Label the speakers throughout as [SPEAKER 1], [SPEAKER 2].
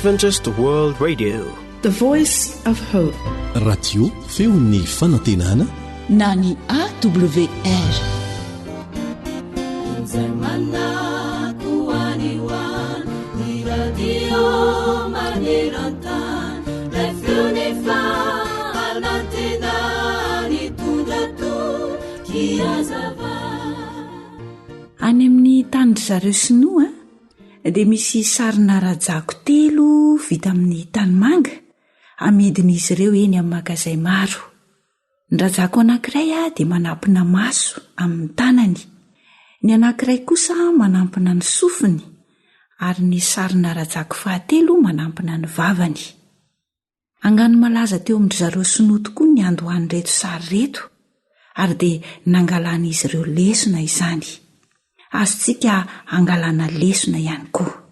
[SPEAKER 1] Adventist World Radio.
[SPEAKER 2] The Voice of Hope.
[SPEAKER 3] Radio feon'ny fanantenana
[SPEAKER 4] na ny AWR.
[SPEAKER 5] Izay manako any ho any, ny radio maneran-tany, ilay feon'ny fanantenana nitondra toky hazava.
[SPEAKER 4] Any amin'ny tanin-dry zareo sinoa dia misy sarina rajako telo vita amin'ny tanimanga amidin'izy ireo eny amin'ny magazay maro. Ny rajako anankiray dia manampina maso amin'ny tanany, ny anankiray kosa manampina ny sofiny ary ny sarina rajako fahatelo manampina ny vavany. Angano malaza teo amin-dry zareo sinoa tokoa ny niandohan'ireto sary ireto ary dia nangalan'izy ireo lesona izany. Azontsika angalana lesona ihany koa.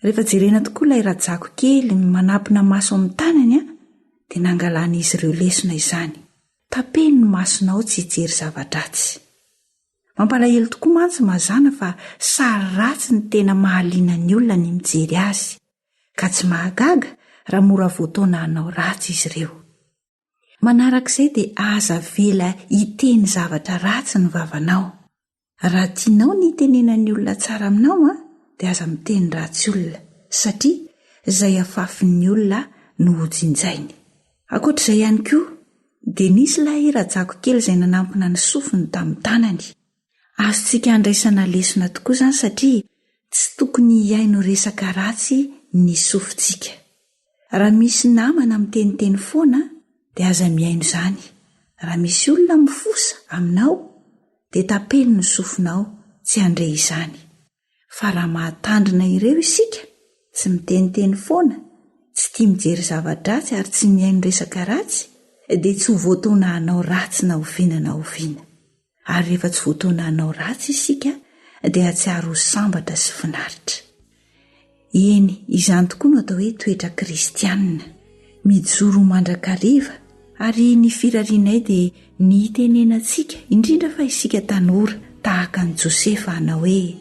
[SPEAKER 4] Rehefa jerena tokoa ilay rajako kely manampina maso amin'ny tanany dia nangalan'izy ireo lesona izany. Tapeno ny masonao tsy hijery zava-dratsy. Mampalahelo tokoa mantsy mazàna fa sary ratsy ny tena mahaliana ny olona ny mijery azy. ka tsy mahagaga raha mora voataona hanao ratsy izy ireo. Manarak'izay dia aza avela hiteny zavatra ratsy ny vavanao. Raha tianao ny hitenenan'ny olona tsara aminao an, dia aza miteny ratsy olona, satria izay afafin'ny olona no hojinjainy. Ankoatr'izay ihany koa, dia nisy ilay rajako kely izay nanampina ny sofiny tamin'ny tanany. Azontsika andraisana lesona tokoa izany satria tsy tokony hihaino resaka ratsy ny sofintsika. Raha misy namana miteniteny foana dia aza mihaino izany. Raha misy olona mifosa aminao dia tapeno ny sofinao tsy handre izany. Fa raha mahatandrina ireo isika, tsy miteniteny foana, tsy tia mijery zava-dratsy ary tsy mihaino resaka ratsy dia tsy ho voataona hanao ratsy na oviana na oviana. Ary rehefa tsy voataona hanao ratsy isika dia hahatsiaro ho sambatra sy finaritra. Eny, izany tokoa no atao hoe toetra kristianina. Mijoro ho mandrakariva ary ny firarianay dia ny hitenenantsika, indrindra fa isika tanora, tahaka an'i Josefa hanao hoe,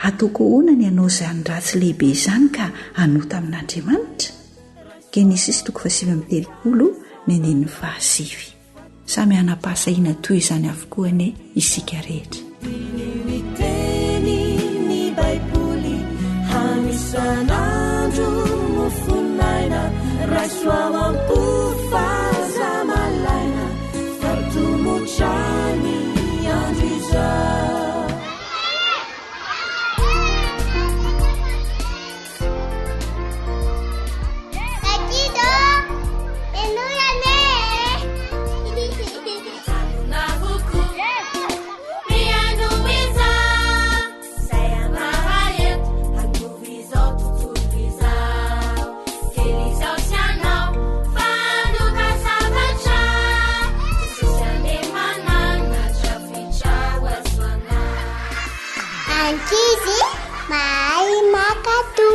[SPEAKER 4] Ataoko ahoana ny hanao izany ratsy lehibe izany ka hanota amin'Andriamanitra? Genesisy toko fahasivy amby telopolo ny andininy fahasivy. Samy hanam-pahasahiana toy izany avokoa anie isika rehetra.
[SPEAKER 5] Diniho ny tenin'ny Baiboly hanisan'andro mofon'aina raiso ao am-po fa aza malaina fa tomotra ny andro izao.
[SPEAKER 6] Ankizy mahay mankatò.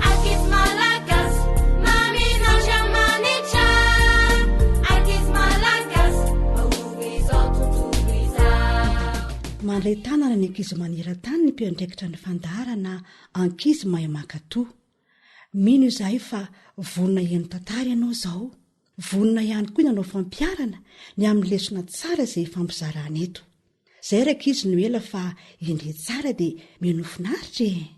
[SPEAKER 5] Ankizy malagasy, mamin'Andriamanitra. Ankizy malagasy, mahomby izao tontolo izao.
[SPEAKER 7] Mandray tanana ny ankizy maneran-tany ny mpiandraikitra ny fandaharana Ankizy mahay mankatò. Mino izahay fa vonona hihaino tantara ianao izao. Vonona ihany koa ny hanao fampiharana ny amin'ny lesona tsara izay hifampizarana eto. Zay rankizy no ela fa endre tsara dia mino finaritra e!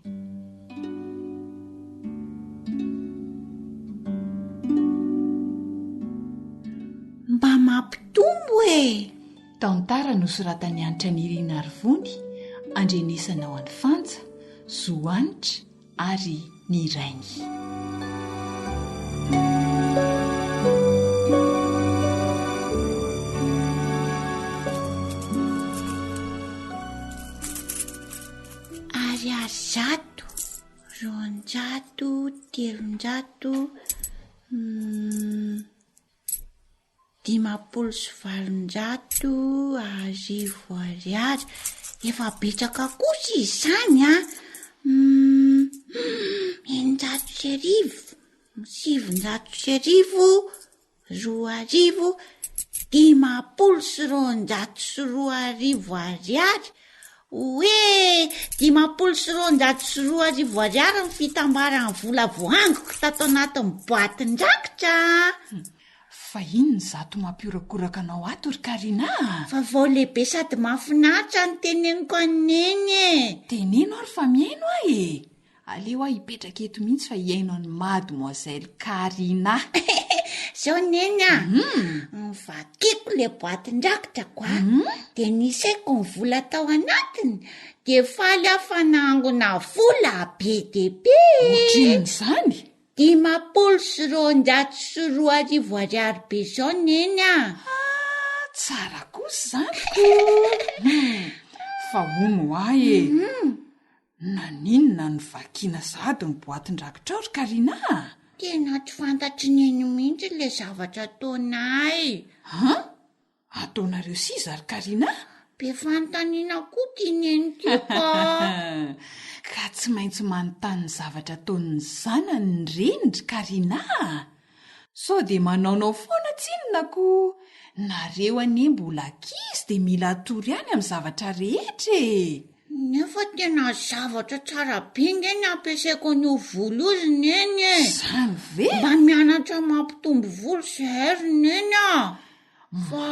[SPEAKER 8] Mba mampitombo e!
[SPEAKER 4] Tantara nosoratan'i Hanitra Nirina Arivony, andrenesanao an'i Fanja, Zo Hanitra ary ny rainy.
[SPEAKER 8] Ariary zato, roanjato, telonjato, 1850 ariary, efa betsaka kosa izany an! 1600, 1900, 2000, 2050 ariary. Hoe 2050 ariary ny fitambaran'ny vola voangoko tato anatin'ny boatin-drakitra a!
[SPEAKER 4] Fa inona izato mampiorakoraka anao ato ry Karina a?
[SPEAKER 8] Vaovao lehibe sady mahafinaritra no teneniko an'i Neny e!
[SPEAKER 4] Teneno ary fa mihaino aho e! Aleo aho hipetraka eto mihitsy fa hihaino an'i Mademoiselle Karina.
[SPEAKER 8] Zao Neny a! Novakiko le boatin-drakitrako a, dia nisaiko ny vola tao anatiny, dia faly aho fa nahangona vola be dia be e!
[SPEAKER 4] Ohatrinona izany?
[SPEAKER 8] 2050 ariary be izao Neny a!
[SPEAKER 4] Ah, tsara kosa izany ko! Fa hono ho ahy e! Naninona no vakiana sahady ny boatin-drakitrao ry Karina a?
[SPEAKER 8] Tena tsy fantatry Neny mihitsy ilay zavatra ataonay.
[SPEAKER 4] An? Ataonareo s'iza ry Karina a?
[SPEAKER 8] Be fanontaniana koa ity Neny ity ka.
[SPEAKER 4] Ka tsy maintsy manontany ny zavatra ataon'ny zanany ny reny ry Karina a! Sao dia manaonao foana tsinona ko! Nareo anie mbola ankizy dia mila atoro ihany amin'ny zavatra rehetra e!
[SPEAKER 8] Nefa tena zavatra tsara be nge ny ampiasaiko an'io volo io ry Neny e!
[SPEAKER 4] Izany ve?
[SPEAKER 8] Mba mianatra mampitombo volo zahay ry Neny a! Fa.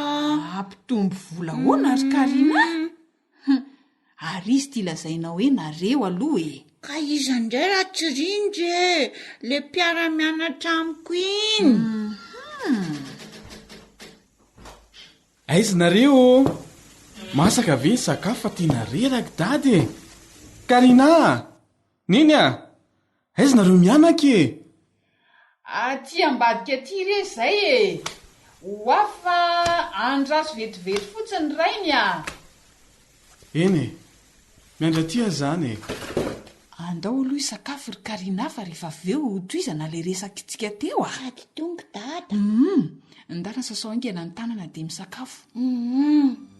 [SPEAKER 4] Mampitombo volo ahoana ry Karina? Hum! Ary izy ity lazainao hoe nareo aloha e!
[SPEAKER 8] Ka iza indray raha tsy Rindra e! Le mpiara-mianatra amiko iny!
[SPEAKER 4] Hum!
[SPEAKER 9] Aiza nareo ô? Masaka ve ny sakafo fa tena reraka dada e! Karina a! Neny a! Aiza nareo mianaka e?
[SPEAKER 10] Aty ambadika aty re zay e! Ho avy fa andraso vetivety fotsiny rainy a!
[SPEAKER 9] Eny e! Miandry aty aho zany e!
[SPEAKER 4] Andao aloha hisakafo ry Karina fa rehefa avy eo tohizana ilay resakitsika teo a!
[SPEAKER 8] Sady tonga dada.
[SPEAKER 4] Humm! Ndana sasao haingana ny tanana dia misakafo.
[SPEAKER 8] Humm!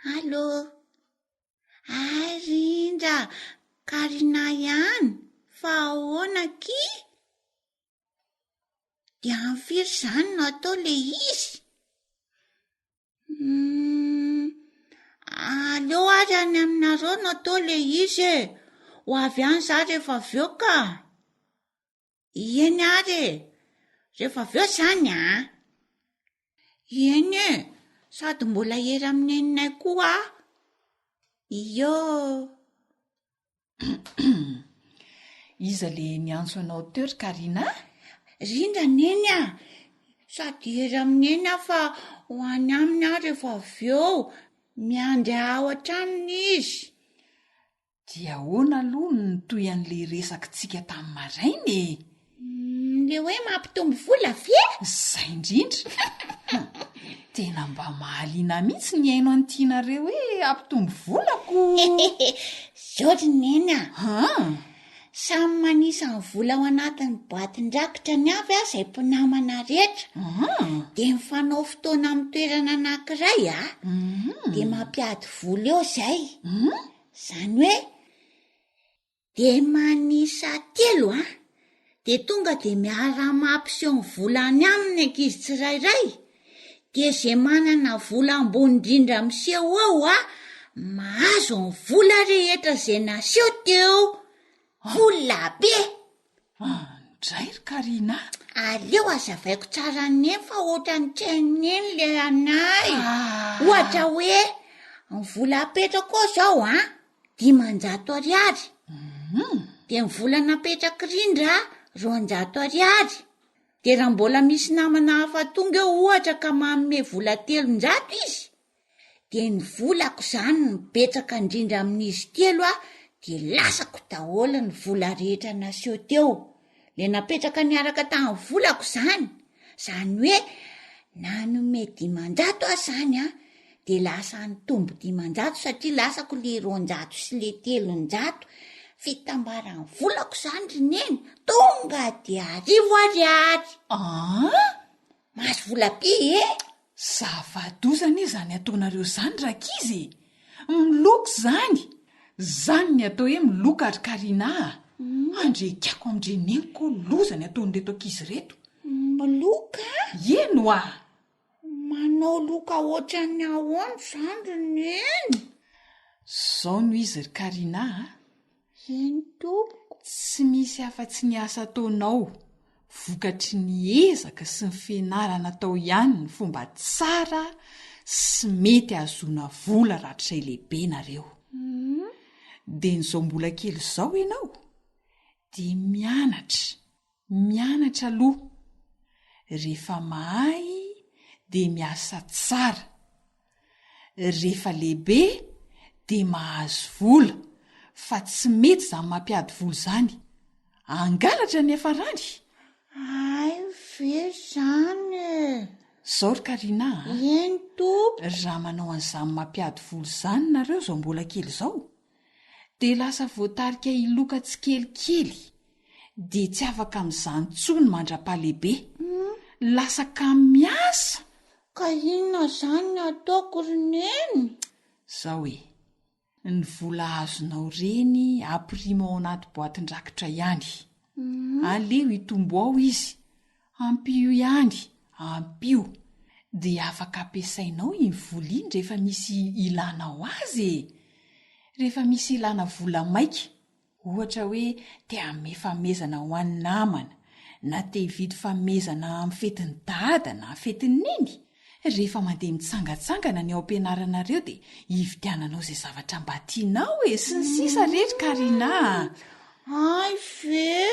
[SPEAKER 8] Allô? Hay Rindra, Karina ihany, fa ahoana akia? Dia amin'ny firy izany no atao ilay izy? Humm, aleo ary any aminareo no atao ilay izy e! Ho avy any izaho rehefa avy eo ka! Eny ary e! Rehefa avy eo izany an! Eny e! Sady mbola hery amin'ny neninay koa aho. Io!
[SPEAKER 4] Iza le niantso anao teo ry Karina a?
[SPEAKER 8] Rindra neny a! Sady hery amin'i neny aho fa ho any aminy aho rehefa avy eo. Miandry ahy ao an-tranony izy.
[SPEAKER 4] Dia ahoana aloha no nitohy an'ilay resakitsika tamin'ny maraina e?
[SPEAKER 8] Le hoe mampitombo vola ve?
[SPEAKER 4] Izay indrindra! Tena mba mahaliana mihitsy ny haino an'ity nareo hoe hampitombo vola ko!
[SPEAKER 8] Zao ry Neny a!
[SPEAKER 4] An!
[SPEAKER 8] Samy manisa ny vola ao anatin'ny boatin-drakitra ny avy aho izay mpinamana rehetra. Dia mifanao fotoana amin'ny toerana anankiray a! Dia mampiady vola eo izay. Izany hoe Dia manisa telo an! Dia tonga dia miara-mampiseho ny vola any aminy ny ankizy tsirairay, dia izay manana vola ambony indrindra miseho ao an, mahazo ny vola rehetra izay naseho teo! Vola be!
[SPEAKER 4] Andray ry Karina
[SPEAKER 8] a! Aleo hazavaiko tsara an'i Neny fa ohatran'ny tsy hain'i Neny ilay anay. Ohatra hoe, ny vola apetrako ao izao an, 500 ariary, dia ny vola napetrak'i Rindra 200 ariary, dia raha mbola misy namana hafa tonga eo ohatra ka manome vola 300 izy, dia ny volako izany no betsaka indrindra amin'izy telo a, dia lasako daholo ny vola rehetra naseho teo, le napetraka niaraka tamin'ny volako izany, izany hoe nanome 500 aho izany an, de lasa nitombo 500 satria lasako le 200 sy le 300, fitambaran'ny volako izany ry neny tonga de 1000 ariary.
[SPEAKER 4] An!
[SPEAKER 8] Mahazo vola be e!
[SPEAKER 10] Zava-doza anie izany ataonareo izany rankizy e! Miloka izany! Izany ny atao hoe miloka ry Karina a! Andrekako amin-dry neniko loza ny ataon'ireto ankizy ireto.
[SPEAKER 8] Miloka?
[SPEAKER 10] Eny oa!
[SPEAKER 8] Manao loka ohatran'ny ahoana izany ry Neny?
[SPEAKER 10] Izao no izy ry Karina a!
[SPEAKER 8] Eny tompoko.
[SPEAKER 10] Tsy misy afa-tsy ny asa ataonao vokatry ny ezaka sy ny fianarana atao ihany ny fomba tsara sy mety ahazoana vola rahatrizay lehibe nareo. Dia ny izao mbola kely izao ianao dia mianatra Mianatra aloha. Rehefa mahay dia miasa tsara. Rehefa lehibe dia mahazo vola fa tsy mety izany mampiady vola izany. Hangalatra ny hiafarany.
[SPEAKER 8] Hay ve izany e!
[SPEAKER 10] Zao ry Karina a!
[SPEAKER 8] Eny tompoko.
[SPEAKER 10] Raha manao an'izany mampiady vola izany nareo izao mbola kely izao dia lasa voatarika hiloka tsikelikely dia tsy afaka amin'izany intsony mandra-pahalehibe. Lasa kamo miasa!
[SPEAKER 8] Ka inona izany no ataoko ry Neny?
[SPEAKER 10] Zao e, ny vola azonao ireny ampirimo ao anaty boatin-drakitra ihany. Aleo hitombo ao izy, ampio ihany, ampio. Dia afaka ampiasainao iny vola iny rehefa misy ilanao azy e! Rehefa misy ilana vola maika. Ohatra hoe te hanome fanomezana ho an'ny namana, na te hividy fanomezana amin'ny fetin'i Dada na fetin'i Neny. Rehefa mandeha mitsangantsangana ny ao am-pianaranareo dia hividiananao izay zavatra mba tianao e, sy ny sisa re ry Karina a!
[SPEAKER 8] Hay ve!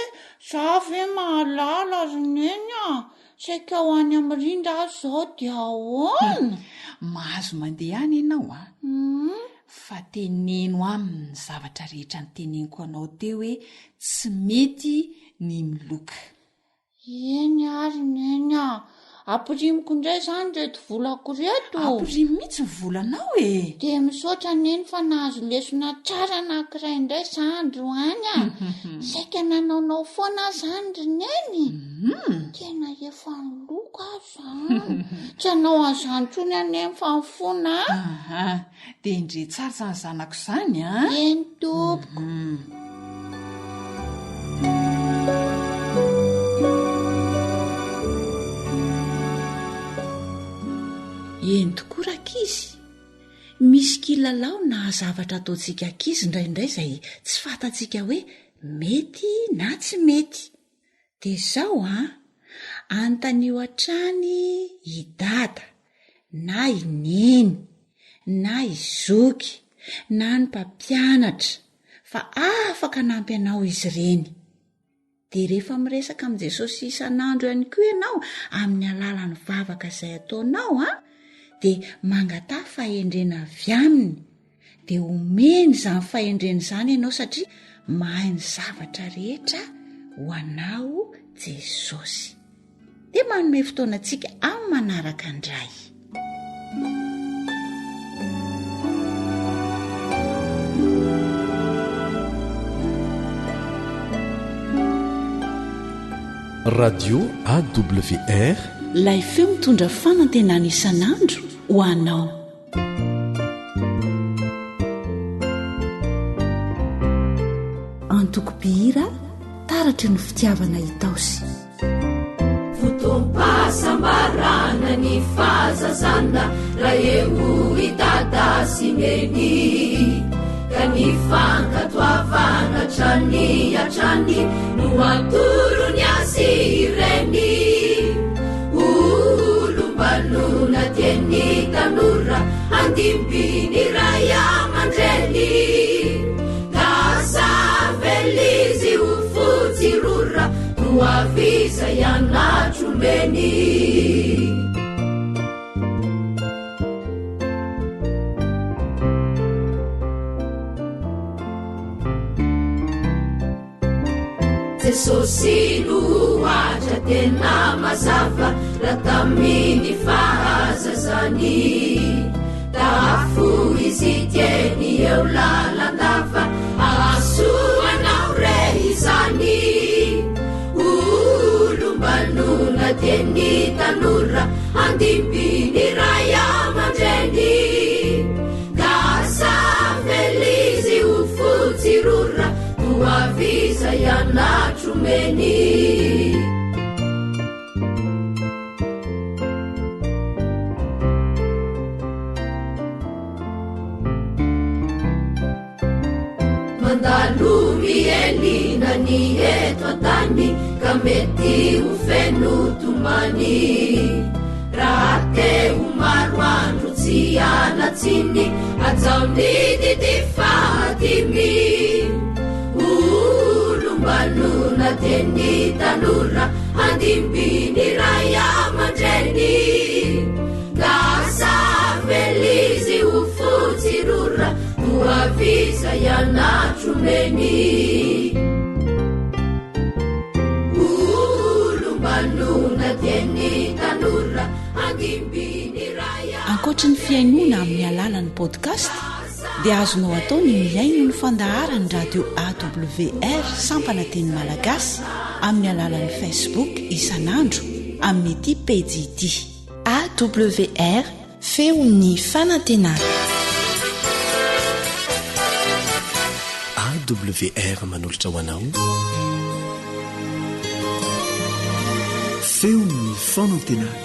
[SPEAKER 8] Za ve mahalala ry Neny a! Saika ho any amin'ny rindra aho izao dia ahoana?
[SPEAKER 10] Mahazo mandeha any ianao a! Fa teneno aminy ny zavatra rehetra noteneniko anao teo hoe tsy mety ny miloka.
[SPEAKER 8] Eny ary Neny a! Ampirimiko indray izany ireto volako ireto.
[SPEAKER 10] Ampirimo mihitsy ny volanao e!
[SPEAKER 8] Dia misaotra Neny fa nahazo lesona tsara anankiray indray za androany a! Saika nanaonao foana aho izany ry Neny. Tena efa niloka aho izany. Tsy hanao an'izany intsony aho Neny fa mifona a!
[SPEAKER 10] Aha, dia ndre tsara izany zanako izany a!
[SPEAKER 8] Eny tompoko.
[SPEAKER 4] Eny tokoa rankizy, misy kilalao na zavatra ataontsika ankizy indraindray izay tsy fantatsika hoe mety na tsy mety. Dia izao an, anontanio hatrany i Dada na i Neny na i Zoky na ny mpampianatra fa afaka hanampy anao izy ireny. Dia rehefa miresaka amin'i Jesosy isan'andro ihany koa ianao amin'ny alalan'ny vavaka izay ataonao an, dia mangataha fahendrena avy aminy, dia omeny izany fahendrena izany ianao satria mahay ny zavatra rehetra ho anao Jesosy. Dia manome fotoana antsika amin'ny manaraka indray.
[SPEAKER 3] Radio AWR.
[SPEAKER 4] Ilay feo mitondra fanantenana isan'andro ho anao. Antoko mpihira taratry ny fitiavana Itaosy.
[SPEAKER 5] Fotoam-pahasambarana ny fahazazana raha eo i Dada sy Neny ka ny fankatoavana hatrany hatrany no atorony azy ireny. Olom-banona dieny tanora handimby ny ray aman-dreny. Lasa velizy ho fotsy rora no avy izay anatro omeny. Jesosy no ohatra tena mazava raha tamin'ny fahazazany. Tahafo izy dieny eo lalandava, ahasoa anao re izany. Olom-banona dieny tanora, handimby ny. ny eto an-tany ka mety ho feno tomany. Raha te ho maro andro tsy hanan-tsiny, hajao ny didy fahadimy. Olom-banona dia ny tanora handimby ny ray aman-dreny. Lasa velizy ho fotsy rora toa visa ianatro neny. Olom-banona dia ny tanora handimby ny ray
[SPEAKER 4] Ankoatry ny fihainoana amin'ny alalan'ny podcast dia azonao atao ny mihaino ny fandaharan'ny radio AWR sampana teny malagasy amin'ny alalan'ny Facebook isan'andro amin'ity pejy ity.
[SPEAKER 2] AWR, Feon'ny fanantenana.
[SPEAKER 3] AWR manolotra ho anao Feon'ny fanantenana.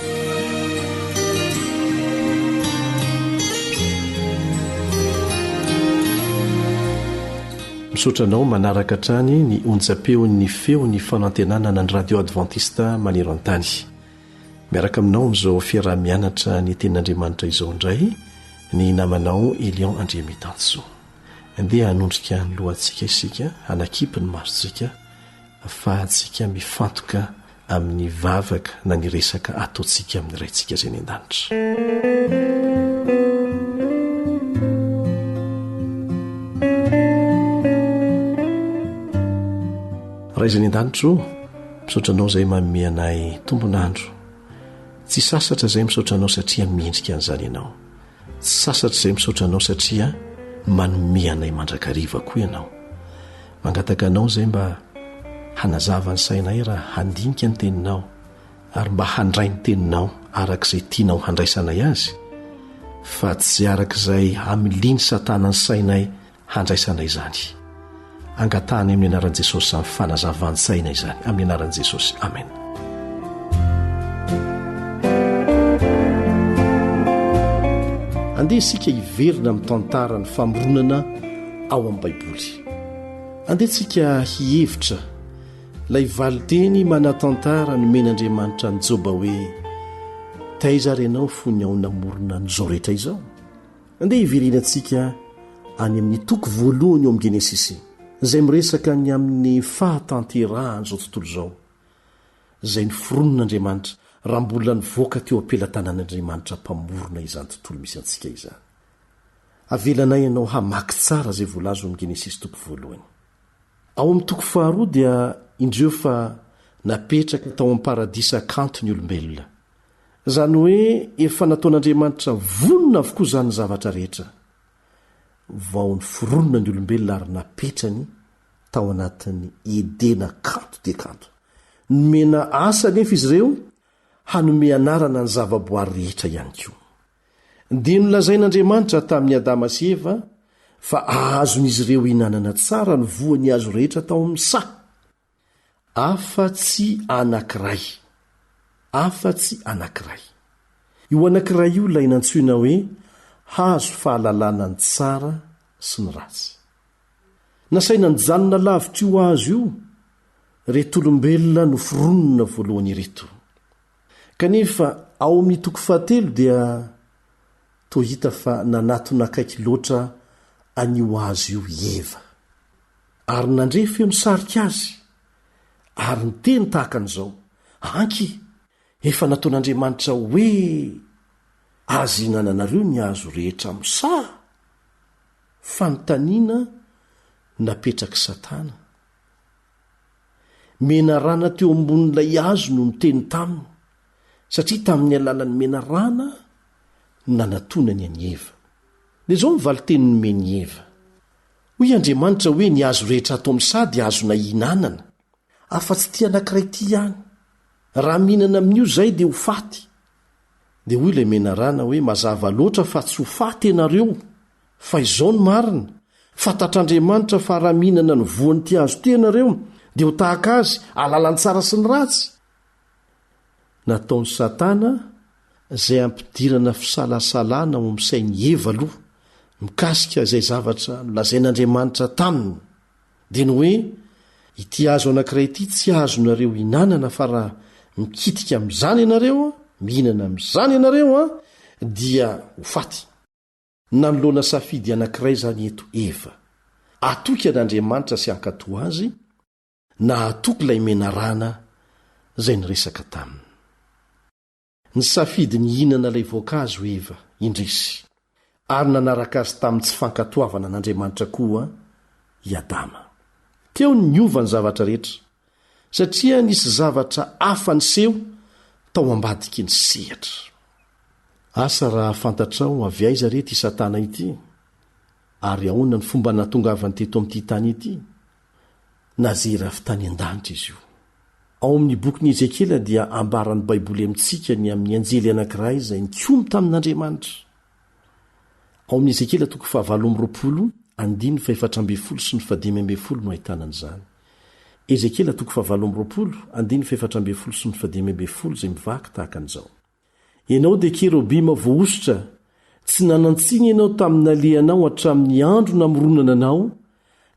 [SPEAKER 3] Misaotra anao manaraka hatrany ny onjam-peon'ny Feon'ny fanantenana na ny Radio Adventiste maneran-tany. Miaraka aminao amin'izao fiaraha-mianatra ny Tenin'Andriamanitra izao indray ny namanao Elion Andriamitansoa. Andeha hanondrika ny lohantsika isika, hanakipy ny masontsika, ahafahantsika mifantoka amin'ny vavaka na ny resaka ataontsika amin'ny Raintsika izay any an-danitra. Ray izay any an-danitra ô, Misaotra anao izay manome anay tombon'andro. Tsy sasatra izay misaotra anao satria mendrika an'izany ianao. Tsy sasatra izay misaotra anao satria manome anay mandrakariva koa ianao. Mangataka anao izay mba hanazava ny sainay raha handinika ny teninao ary mba handray ny teninao araka izay tianao handraisanay azy fa tsy araka izay hamilian'i Satana ny sainay handraisana izany. Angatahana amin'ny anaran'i Jesosy izany fanazavan-tsaina izany. Amin'ny anaran'i Jesosy. Amen. Andeha isika hiverina amin'ny tantaran'ny famoronana ao amin'ny Baiboly. Andeha tsika hihevitra ilay valinteny manan-tantara nomen'Andriamanitra an'i Joba hoe taiza ary ianao fony aho namorona an'izao rehetra izao? Andeha hiverenantsika any amin'ny toko voalohany ao amin'ny Genesisy, izay miresaka ny amin'ny fahatanterahan'izao tontolo izao, izay noforonin'Andriamanitra raha mbola nivoaka teo am-pelatanan'Andriamanitra Mpamorona izany tontolo misy antsika izany. Avelanay ianao hamaky tsara izay voalaza ao amin'ny Genesisy toko voalohany. Ao amin'ny toko faharoa dia indreo fa napetraka tao amin'ny paradisa kanto ny olombelona. Izany hoe efa nataon'Andriamanitra vonona avokoa izany ny zavatra rehetra. Vao noforonina ny olombelona ary napetrany tao anatin'ny Edena kanto dia kanto. Nomena asa anefa izy ireo hanome anarana ny zavaboary rehetra ihany koa. Dia nolazain'Andriamanitra tamin'i Adama sy Eva fa azon'izy ireo hinanana tsara ny voan'ny hazo rehetra tao amin'ny saha. Afa-tsy anankiray. Afa-tsy anankiray. Io anankiray io ilay nantsoina hoe hazo fahalalana ny tsara sy ny ratsy. Nasaina nijanona lavitr'io hazo io ireto olombelona noforonina voalohany ireto. Kanefa ao amin'ny toko fahatelo dia toa hita fa nanatona akaiky loatra an'io hazo io i Eva. Ary nandre feo nisarika azy, ary niteny tahaka an'izao, Anky, efa nataon'Andriamanitra hoe aza ihinananareo ny hazo rehetra amin'ny saha? Fanontaniana napetrak'i Satana. Menarana teo ambonin'ilay hazo no niteny taminy, satria tamin'ny alalan'ny menarana no nanatonany an'i Eva. Dia izao ny valinteny nomen'i Eva, Hoy Andriamanitra hoe ny hazo rehetra ato amin'ny saha dia azonay ihinanana, afa-tsy ity anankiray ity ihany. Raha mihinana amin'io izahay dia ho faty. Dia hoy ilay menarana hoe mazava loatra fa tsy ho faty ianareo, fa izao no marina, fantatr'Andriamanitra fa raha mihinana ny voan'ity hazo ity ianareo dia ho tahaka azy, hahalala ny tsara sy ny ratsy. Nataon'i Satana izay hampidirana fisalasalana ao amin'ny sain'i Eva aloha mikasika izay zavatra nolazain'Andriamanitra taminy, dia ny hoe. Ity hazo anankiray ity tsy azonareo hinanana fa raha mikitika amin'izany ianareo, mihinana amin'izany ianareo, dia ho faty. Nanoloana safidy anankiray izany eto Eva. Hatoky an'Andriamanitra sy hankatò Azy, na hatoky ilay menarana izay niresaka taminy. Nisafidy ny hihinana ilay voankazo Eva, indrisy, ary nanaraka azy tamin'ny tsy fankatoavana an'Andriamanitra koa i Adama. Teo no niova ny zavatra rehetra, satria nisy zavatra hafa niseho tao ambadiky ny sehatra. Asa raha fantatrao avy aiza re ity Satana ity, ary ahoana ny fomba nahatongavany teto amin'ity tany ity? Nazera avy tany an-danitra izy io. Ao amin'ny bokin'i Ezekiela dia ambaran'ny Baiboly amintsika ny amin'ny anjely anankiray izay nikomy tamin'Andriamanitra. Ao amin'ny Ezekiela toko fahavalo amby 20, andininy fahefatra ambin'ny folo sy ny fahadimy ambin'ny folo no ahitana an'izany. Ezekiela toko fahavalo amby 20, andininy fahefatra ambin'ny folo sy ny fahadimy ambin'ny folo izay mivaky tahaka an'izao. Ianao dia kerobima voahosotra, tsy nanan-tsiny ianao tamin'ny nalehanao hatramin'ny andro namoronana anao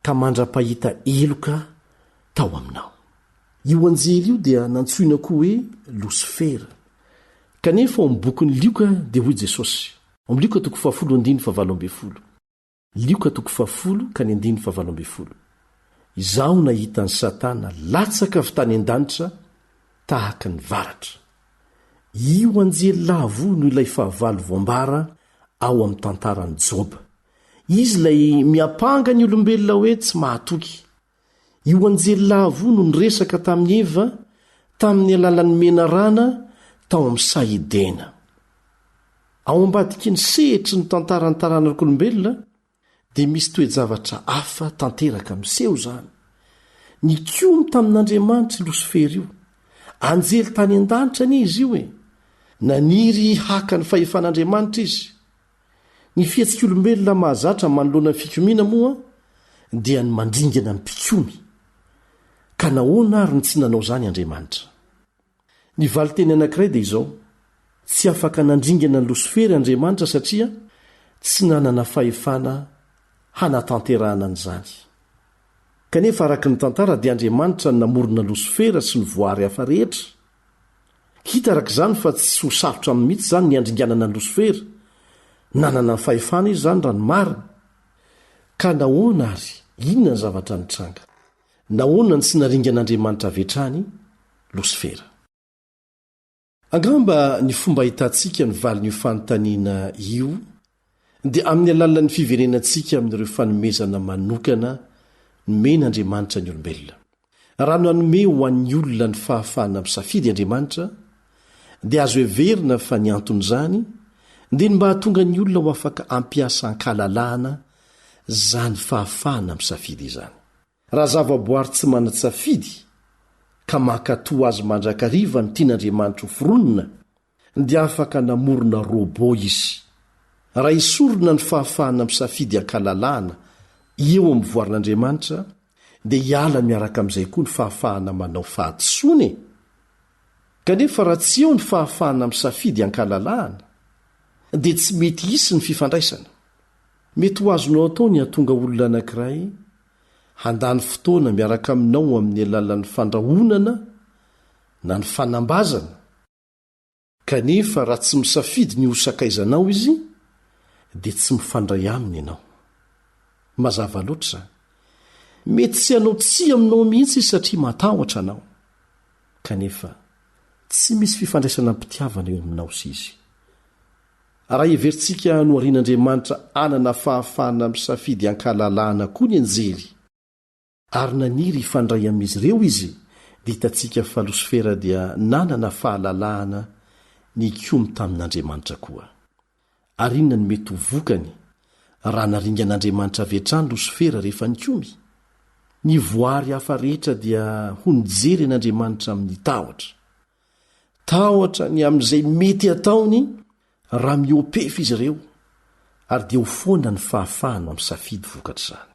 [SPEAKER 3] ka mandra-pahita heloka tao aminao. Io anjely io dia nantsoina koa hoe Losifera. Kanefa ao amin'ny bokin'i Lioka dia hoy Jesosy, ao amin'ny Lioka toko fahafolo andininy fahavalo ambin'ny folo, Lioka toko fahafolo ka ny andininy fahavalo ambin'ny folo. Izaho nahita an'i Satana latsaka avy tany an-danitra tahaka ny varatra. Io anjely lavo io no ilay fahavalo voambara ao amin'ny tantaran'i Joba. Izy ilay miampanga ny olombelona hoe tsy mahatoky. Io anjely lavo io no niresaka tamin'i Eva tamin'ny alalan'ny menarana tao amin'ny saha Edena. Ao ambadiky ny sehatry ny tantaran'ny taranak'olombelona dia misy toe-javatra hafa tanteraka miseho izany. Nikomy tamin'Andriamanitra i Losifera io. Anjely tany an-danitra anie izy io e! Naniry haka ny fahefan'Andriamanitra izy. Ny fihetsik'olombelona mahazatra manoloana ny fikomiana moa dia ny mandringana ny mpikomy. Ka nahoana ary no tsy nanao izany Andriamanitra? Ny valinteny anankiray dia izao, Tsy afaka nandringana an'i Losifera Andriamanitra satria tsy nanana fahefana hanatanterahana an'izany. Kanefa araka ny tantara dia Andriamanitra no namorona Losifera sy ny voary hafa rehetra. Hita araka izany fa tsy ho sarotra aminy mihitsy izany ny handringanana an'i Losifera. Nanana ny fahefana izy izany raha ny marina. Ka nahoana ary? Inona ny zavatra nitranga? Nahoana no tsy naringan'Andriamanitra avy hatrany Losifera? Angamba ny fomba ahitantsika ny valin'io fanontaniana io dia amin'ny alalan'ny fiverenantsika amin'ireo fanomezana manokana nomen'Andriamanitra ny olombelona. Raha nanome ho an'ny olona ny fahafahana misafidy Andriamanitra, dia azo heverina fa ny anton'izany dia ny mba hahatonga ny olona ho afaka hampiasa an-kalalahana izany fahafahana misafidy izany. Raha zavaboary tsy manan-tsafidy ka mankatò azy mandrakariva ny tian'Andriamanitra ho foronina, dia afaka namorona robot izy. Raha esorina ny fahafahana misafidy an-kalalahana eo amin'ny voarin'Andriamanitra, dia hiala miaraka amin'izay koa ny fahafahana manao fahadisoana e! Kanefa raha tsy eo ny fahafahana misafidy an-kalalahana, dia tsy mety hisy ny fifandraisana. Mety ho azonao atao ny hahatonga olona anankiray handany fotoana miaraka aminao amin'ny alalan'ny fandrahonana na ny fanambazana, kanefa raha tsy misafidy ny ho sakaizanao izy dia tsy mifandray aminy ianao. Mazava loatra izany. Mety tsy hanao tsia aminao mihitsy izy satria matahotra anao. Kanefa tsy misy fifandraisana am-pitiavana eo aminao sy izy. Raha heverintsika noharian'Andriamanitra hanana fahafahana misafidy an-kalalahana koa ny anjely, ary naniry hifandray amin'izy ireo izy, dia hitantsika fa Losifera dia nanana fahalalahana nikomy tamin'Andriamanitra koa. Ary inona no mety ho vokany raha naringan'Andriamanitra avy hatrany Losifera rehefa nikomy? Ny voary hafa rehetra dia ho nijery an'Andriamanitra amin'ny tahotra. Tahotra ny amin'izay mety hataony raha mihoa-pefy izy ireo, ary dia ho foana ny fahafahana misafidy vokatr'izany.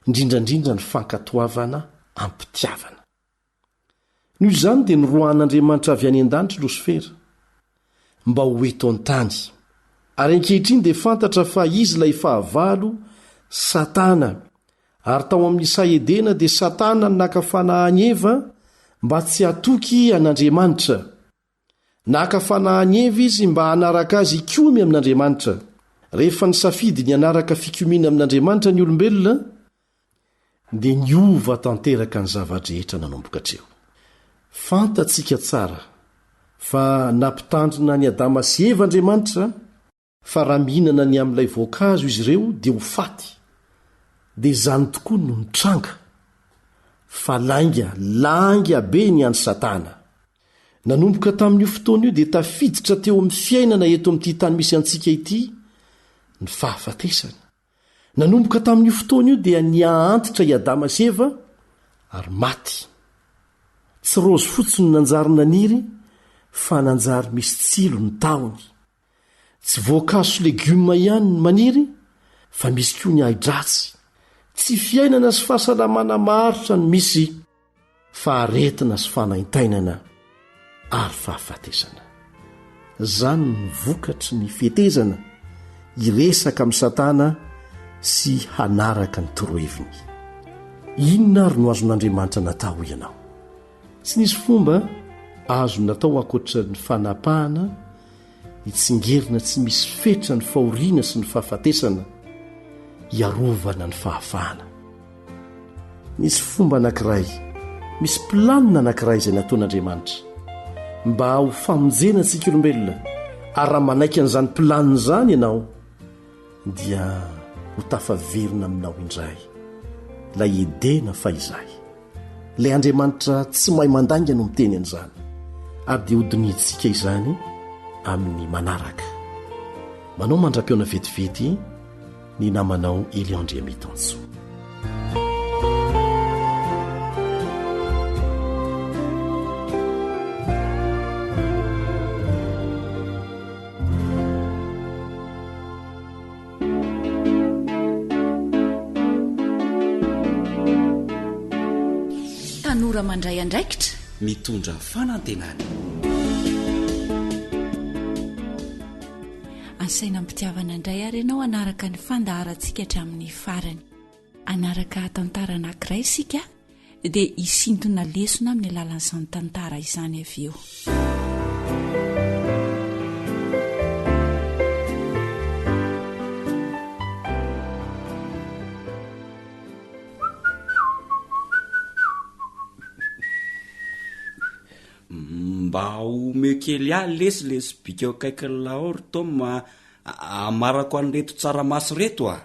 [SPEAKER 3] Indrindra indrindra ny fankatoavana am-pitiavana. Noho izany dia noroahan'Andriamanitra avy any an-danitra i Losifera, mba ho eto an-tany. Ary ankehitriny dia fantatra fa izy ilay fahavalo, Satana. Ary tao amin'ny saha Edena dia Satana no naka fanahy an'i Eva mba tsy hatoky an'Andriamanitra. Naka fanahy an'i Eva izy mba hanaraka azy hikomy amin'Andriamanitra. Rehefa nisafidy ny hanaraka fikomiana amin'Andriamanitra ny olombelona, dia niova tanteraka ny zava-drehetra nanomboka hatreo. Fantatsika tsara fa nampitandrina an'i Adama sy Eva Andriamanitra fa raha mihinana ny amin'ilay voankazo izy ireo dia ho faty. Dia izany tokoa no nitranga. Fa lainga, lainga be ny an'i Satana. Nanomboka tamin'io fotoana io dia tafiditra teo amin'ny fiainana eto amin'ity tany misy antsika ity ny fahafatesana. Nanomboka tamin'io fotoana io dia niha-antitra i Adama sy Eva ary maty. Tsy raozy fotsiny no nanjary naniry fa nanjary misy tsilo ny tahony. Tsy voankazo sy legioma ihany ny maniry fa misy koa ny ahi-dratsy. Tsy fiainana sy fahasalamana maharitra no misy fa aretina sy fanaintainana ary fahafatesana. Izany no vokatry ny fetezana hiresaka amin'i Satana sy hanaraka ny toroheviny. Inona ary no azon'Andriamanitra natao hoy ianao? Tsy nisy fomba azo natao ankoatra ny fanapahana hitsingerina tsy misy fetra ny fahoriana sy ny fahafatesana hiarovana ny fahafahana. Nisy fomba anankiray, misy planina anankiray izay nataon'Andriamanitra mba ho famonjena antsika olombelona, ary raha manaiky an'izany planina izany ianao dia ho tafaverina aminao indray ilay Edena fahizay. Ilay Andriamanitra tsy mahay mandainga no miteny an'izany, ary dia hodinihintsika izany amin'ny manaraka. Manao mandra-pihaona vetivety ny namanao Elion Andriamitansoa.
[SPEAKER 4] Tanora mandray andraikitra.
[SPEAKER 11] Mitondra fanantenana.
[SPEAKER 4] Asaina am-pitiavana indray ary ianao hanaraka ny fandaharantsika hatramin'ny farany. Hanaraka tantara anankiray isika dia hisintona lesona amin'ny alalan'izany tantara izany avy eo.
[SPEAKER 11] Mba omeo kely ahy lesy le sobika eo akaikin'ny lao ry Tom a, amarako an'ireto tsaramaso ireto a!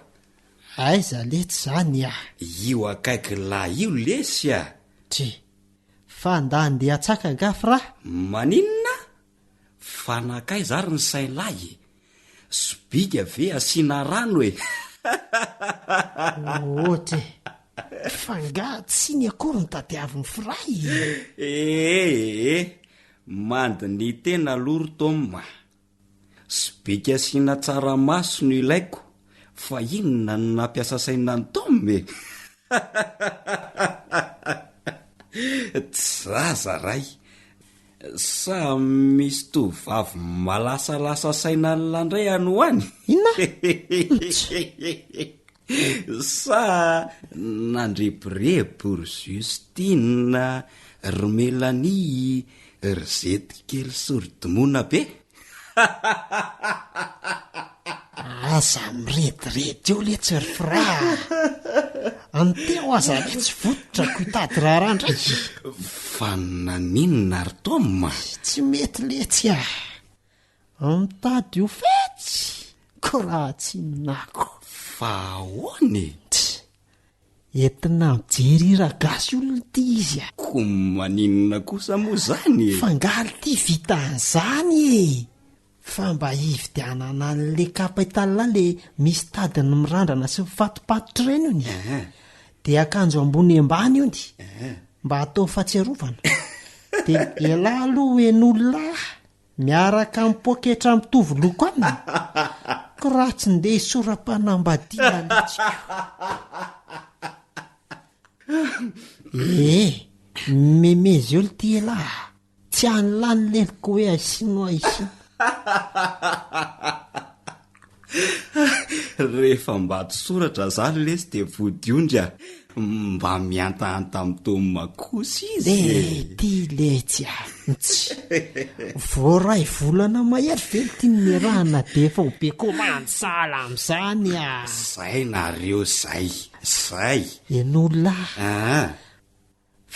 [SPEAKER 12] Aiza letsy zany ah!
[SPEAKER 11] Io akaiky lahy io lesy a!
[SPEAKER 12] Dry. Fa nda andeha hatsaka angaha fra?
[SPEAKER 11] Maninona? Fa nankaiza ary ny sain-lahy e? Sobika ve asiana rano e?
[SPEAKER 12] Ohatra e! Fa nga tsy iny akory no tadiavin'i Fra e?
[SPEAKER 11] Ee ee, mandiniha tena aloha ry Tom a! Sobika asiana tsaramaso no ilaiko fa inona no nampiasa saina an'i Tom e? Tsy zaza ray! Sa misy tovovavy malasalasa saina an'lah indray any ho any?
[SPEAKER 12] Inona?
[SPEAKER 11] Sa nandrebireby ry Justine, ry Melanie, ry Zety kely soridomoina be?
[SPEAKER 12] Aza mirediredy eo letsy ry Fra a! Anteo aza letsy vototra ko hitady raharaha indray.
[SPEAKER 11] Fa naninona ry Tom a?
[SPEAKER 12] Tsy mety letsy a! Mitady ho fetsy ko raha tsy inonako.
[SPEAKER 11] Fa ahoana e?
[SPEAKER 12] Tsia! Entina mijery hira gasy olona ity izy a!
[SPEAKER 11] Ko maninona kosa moa zany e?
[SPEAKER 12] Fa nga lty vita an'izany e! Fa mba hividianana an'le capital le misy tadiny mirandrana sy mifatopatotra ireny ony e! De akanjo ambony ambany ony mba atao fahatsiarovana. De elah aloha ho hen'olona Miaraka amin'ny poketra mitovy loko aminy? Ko raha tsy ndeha hisora-panambadiana letsy ko. Ee, memezy eo lty elah a! Tsy any lany leloko hoe aisino aisino.
[SPEAKER 11] Rehefa mba tsy soratra zany lesy de vodiondry a! Mba mihantahanta amin'i Tom kosa izy e!
[SPEAKER 12] Eh, ty letsy a! Ntsy! Vao ray volana mahery ve ity no niarahana de efa ho be komandy sahala amin'izany a!
[SPEAKER 11] Zay nareo zay! Zay!
[SPEAKER 12] Enolahy!
[SPEAKER 11] Aa!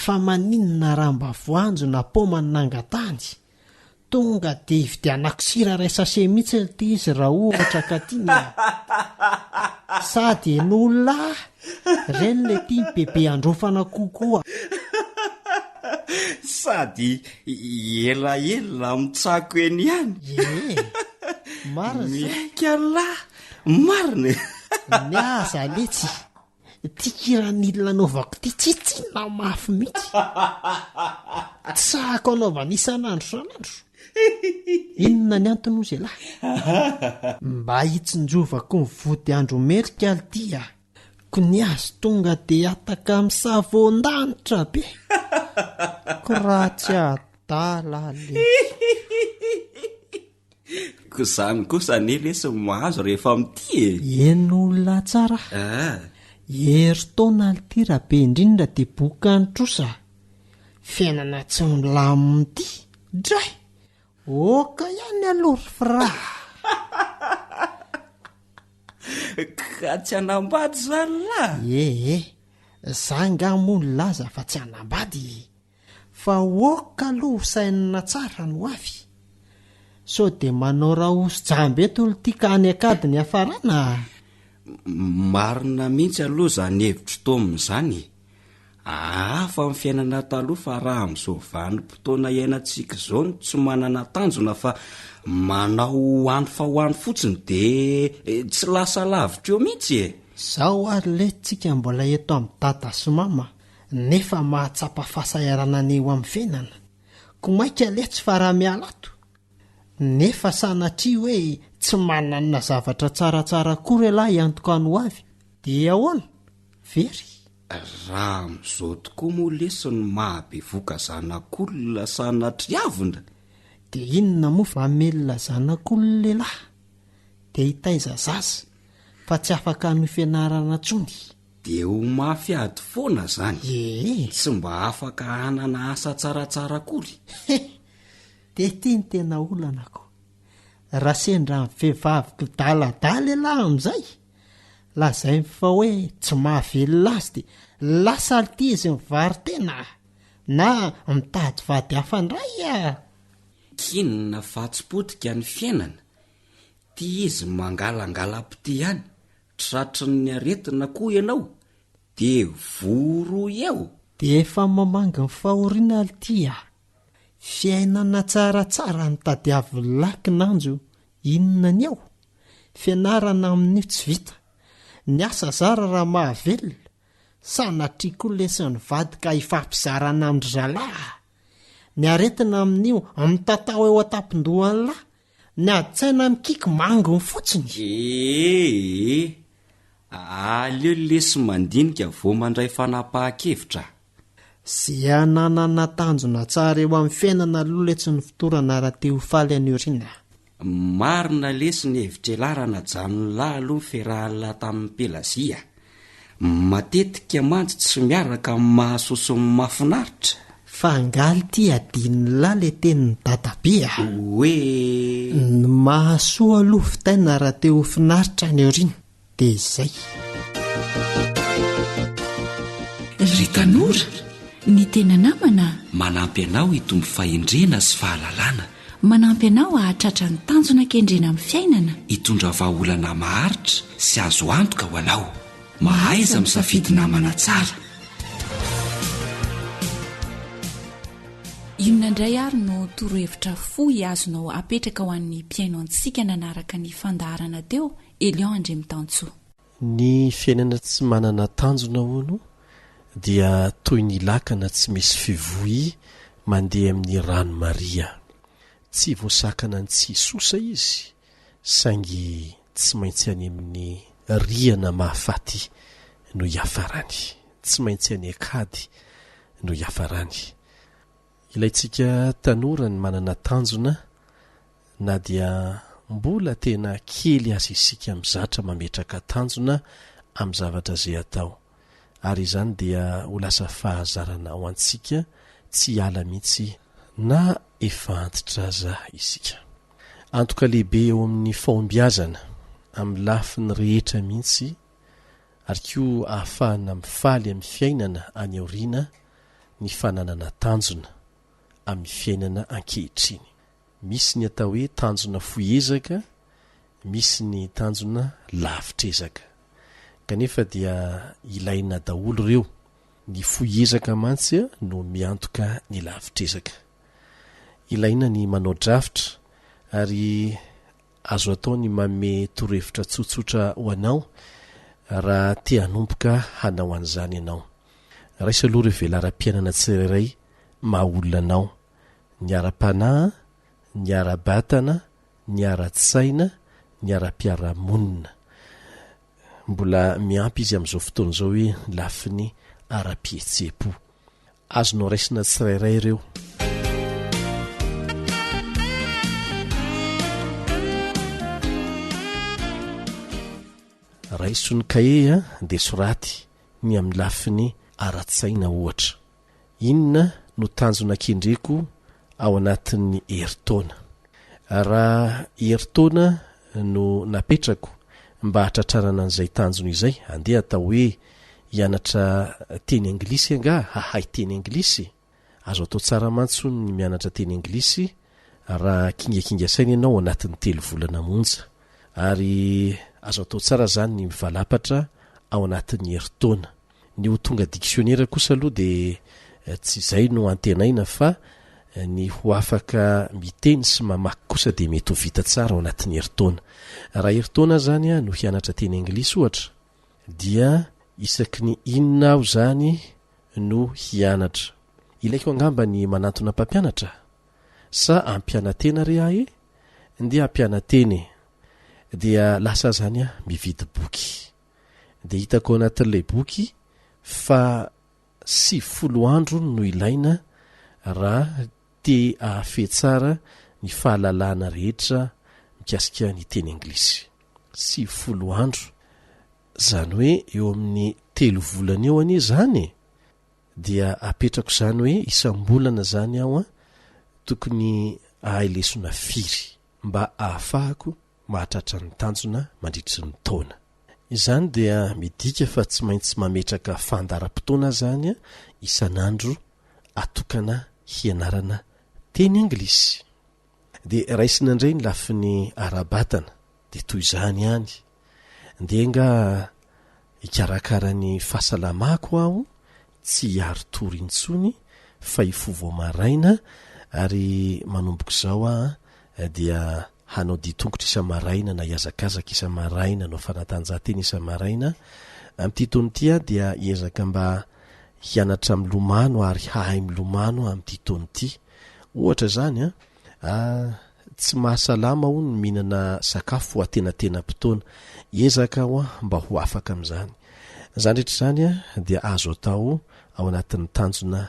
[SPEAKER 12] Fa maninona raha mba voanjo na paoma no nangatahany? Tonga dia hividianako sira iray sachet mihitsy ity izy raha ohatra ka tiany a! Sady en'olona reny le tian'i bebe andraofana kokoa.
[SPEAKER 11] Sady elaela mitsako eny ihany.
[SPEAKER 12] Ie, marina izay.
[SPEAKER 11] Miaiky an'lah, marina e!
[SPEAKER 12] Ny aza letsy. Ity kiranil anaovako ity tsitsinona mafy mihitsy. Tsy sahako anaovana isan'andro isan'andro. Inona ny antony hozy ialahy? Mba hitsinjovako ny vody andro merika lty a! Ko ny azy tonga de hataka misavoan-danitra be. Ko raha tsy adala letsy.
[SPEAKER 11] Ko zany kosa anie lesy no mahazo rehefa mitia e!
[SPEAKER 12] Eny olona tsara
[SPEAKER 11] ah.
[SPEAKER 12] Herintaona lty raha be indrindra de bokan'ny trosa. Fiainana tsy milamina ity. Dray! Oka ihany aloha ry fra.
[SPEAKER 11] Ka tsy hanambady zany lah?
[SPEAKER 12] Ee, za nga moa nilaza fa tsy hanambady e. Fa ok aloha ho sainina tsara ny ho avy. Sao dia manao raosy jamba eto lty ka any an-kady ny hiafarana a!
[SPEAKER 11] Marina mihitsy aloha izany hevitr'i Tom izany e! Hafa ny fiainana taloha fa raha amin'izao vanim-potoana iainantsika izao no tsy manana tanjona fa manao ho any fa ho any fotsiny dia tsy lasa lavitra eo mihitsy e!
[SPEAKER 12] Zao ary letsy tsika mbola eto amin'i dada sy mama nefa mahatsapa fahasahiranana eo amin'ny fiainana, ko maika letsy fa raha miala ato, nefa sanatria hoe tsy manana zavatra tsaratsara akory ialahy hiantoka ny ho avy, dia ahoana? Very.
[SPEAKER 11] Raha amin'izao tokoa moa lesy no maha-bevoka zanak'olona sanatriavina?
[SPEAKER 12] Dia inona moa fa mamelona zanak'olona lehilahy, dia hitaiza zaza, fa tsy afaka hanohy fianarana intsony?
[SPEAKER 11] Dia ho mafy ady foana zany.
[SPEAKER 12] Ee.
[SPEAKER 11] Tsy mba afaka hanana asa tsaratsara akory.
[SPEAKER 12] He! Dia ity ny tena olana ko. Raha sendra ny vehivavy kidaladala ialahy amin'izay, lazainy fa hoe tsy mahavelona azy dia lasa lty izy mivaro-tena na mitady vady hafa indray a!
[SPEAKER 11] K'inona fa tsy potika ny fiainana, ty izy mangalangala-pitia ihany, Tratrin'ny aretina koa ianao de voro eo.
[SPEAKER 12] Dia efa mamangy ny fahoriana lty a! Fiainana tsaratsara no tadiavin'lah kinanjo inona ny ao? Fianarana amin'io tsy vita. Ny asa zara raha mahavelona. Sanatria koa lesy ny vady ka hifampizarana amin-dry zalahy a! Ny aretina amin'io mitatao eo an-tampon-dohan'lah Ny adin-tsaina mikiky manginy fotsiny.
[SPEAKER 11] Ee, aleo lesy mandinika vao mandray fanapahan-kevitra.
[SPEAKER 12] Ze ananana tanjona tsara eo amin'ny fiainana aloha letsy ny fotorana raha te ho faly any aoriana.
[SPEAKER 11] Marina lesy ny hevitr'elah raha najanon'lah aloha ny fiarahan'lah tamin'i Pelagie a! Matetika mantsy tsy miaraka amin'ny mahasoa sy ny mahafinaritra.
[SPEAKER 12] Fa angaha lty adinon'lah le tenin'i dadabe a!
[SPEAKER 11] Hoe.
[SPEAKER 12] Ny mahasoa aloha vitaina raha te ho finaritra any aoriana, de izay.
[SPEAKER 4] Ry tanora, ny tena namana.
[SPEAKER 11] Manampy anao hitombo fahendrena sy fahalalana.
[SPEAKER 4] Manampy anao hahatratra ny tanjona kendrena amin'ny fiainana.
[SPEAKER 11] Hitondra vahaolana maharitra sy azo antoka ho anao. Mahaiza misafidy namana tsara.
[SPEAKER 4] Inona indray ary no torohevitra fohy azonao apetraka ho an'ny mpihaino antsika nanaraka ny fandaharana teo, Elion Andriamitansoa?
[SPEAKER 3] Ny fiainana tsy manana tanjona hono dia toy ny lakana tsy misy fivoy mandeha amin'ny rano maria. Tsy voasakana ny tsy hisosa izy saingy tsy maintsy any amin'ny rihana mahafaty no hiafarany. Tsy maintsy any an-kady no hiafarany. Ilaintsika tanora ny manana tanjona na dia. mbola tena kely aza isika mizatra mametraka tanjona amin'ny zavatra izay atao, ary izany dia ho lasa fahazarana ho antsika tsy hiala mihitsy na efa antitra aza isika. Antoka lehibe eo amin'ny fahombiazana amin'ny lafiny rehetra mihitsy ary koa ahafahana mifaly amin'ny fiainana any aoriana ny fananana tanjona amin'ny fiainana ankehitriny. Misy ny atao hoe tanjona fohy ezaka, misy ny tanjona lavitr'ezaka. Kanefa dia ilaina daholo ireo, ny fohy ezaka mantsy no miantoka ny lavitr'ezaka. Ilaina ny manao drafitra ary azo atao ny manome torohevitra tsotsotra ho anao raha te hanomboka hanao an'izany ianao. Raiso aloha ireo velaram-piainana tsirairay maha olona anao, ny ara-panahy, ny ara-batana, ny ara-tsaina, ny ara-piarahamonina. Mbola miampy izy amin'izao fotoana izao hoe ny lafiny ara-pihetseham-po. Azonao raisina tsirairay ireo. Raiso ny kahie dia soraty ny amin'ny lafiny ara-tsaina ohatra. Inona no tanjona kendreko ao anatin'ny herintaona? Raha herintaona no napetrako mba hahatratrarana an'izay tanjona izay, andeha atao hoe hianatra teny anglisy angaha, hahay teny anglisy? Azo atao tsara mantsy hono ny mianatra teny anglisy raha kingakinga saina ianao ao anatin'ny telo volana monja. Ary azo atao tsara izany ny mivalapatra ao anatin'ny herintaona. Ny ho tonga diksionera kosa aloha dia tsy izay no antenaina fa ny ho afaka miteny sy mamaky kosa dia mety ho vita tsara ao anatin'ny herintaona. Raha herintaona aho izany no hianatra teny anglisy ohatra dia isaky ny inona aho izany no hianatra? Ilaiko angamba ny manantona mpampianatra? Sa hampiana-tena re aho e? Ndeha hampiana-tena e! Dia lasa aho izany mividy boky. Dia hitako ao anatin'ilay boky fa 90 andro hono no ilaina raha te hahafehy tsara ny fahalalana rehetra mikasika ny teny anglisy. 90 andro, izany hoe eo amin'ny telo volana eo anie izany e! Dia apetrako izany hoe isam-bolana izany aho an, tokony hahay lesona firy mba hahafahako mahatratra ny tanjona mandritry ny taona. Izany dia midika fa tsy maintsy mametraka fandaharam-potoana izany isan'andro atokana hianarana teny anglisy. Dia raisina indray ny lafiny ara-batana, dia toy izany ihany. Ndeha angaha hikarakara ny fahasalamako aho, tsy hiari-tory intsony fa hifoha vao maraina ary manomboka izao aho dia hanao dian-tongotra isa-maraina na hihazakazaka isa-maraina, hanao fanatanjahantena isa-maraina. Amin'ity taona ity aho dia hiezaka mba hianatra milomano ary hahay milomano amin'ity taona ity. Ohatra izany an, ah, tsy mahasalama hono ny mihinana sakafo ho antenatenam-potoana. Hiezaka aho mba ho afaka amin'izany. Izany rehetra izany dia azo atao ao anatin'ny tanjona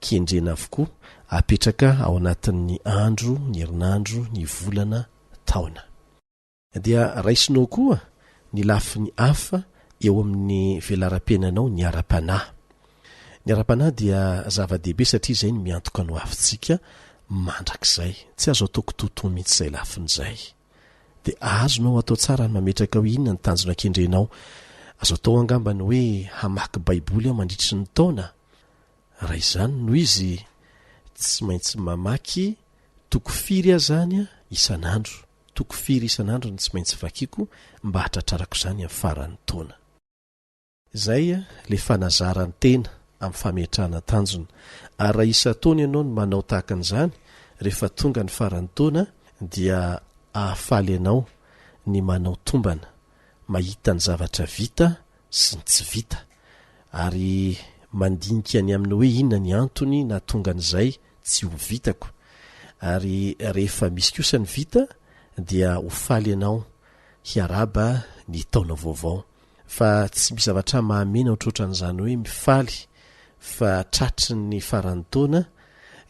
[SPEAKER 3] kendrena avokoa, apetraka ao anatin'ny andro, ny herinandro, ny volana, taona. Dia raisinao koa ny lafiny hafa eo amin'ny velaram-piainanao, ny ara-panahy. Ny ara-panahy dia zava-dehibe satria izay no miantoka ny hoavintsika mandrakizay. Tsy azo atao kitoatoa mihitsy izay lafiny izay. Dia azonao atao tsara ny mametraka hoe inona ny tanjona kendrenao. Azo atao angamba ny hoe hamaky Baiboly aho mandritry ny taona. Raha izany no izy, tsy maintsy mamaky toko firy aho izany isan'andro? Toko firy isan'andro no tsy maintsy vakiko mba hahatratrarako izany amin'ny faran'ny taona? Izay ilay fanazaran-tena amin'ny fametrahana tanjona. Ary raha isan-taona ianao no manao tahaka an'izany, rehefa tonga ny faran'ny taona dia hahafaly anao ny manao tombana, mahita ny zavatra vita sy ny tsy vita, ary mandinika ny amin'ny hoe inona ny antony nahatonga an'izay tsy ho vitako, ary rehefa misy kosa ny vita dia ho faly ianao hiarahaba ny taona vaovao. Fa tsy misy zavatra mahamena ohatrohatran'izany hoe mifaly fa tratry ny faran'ny taona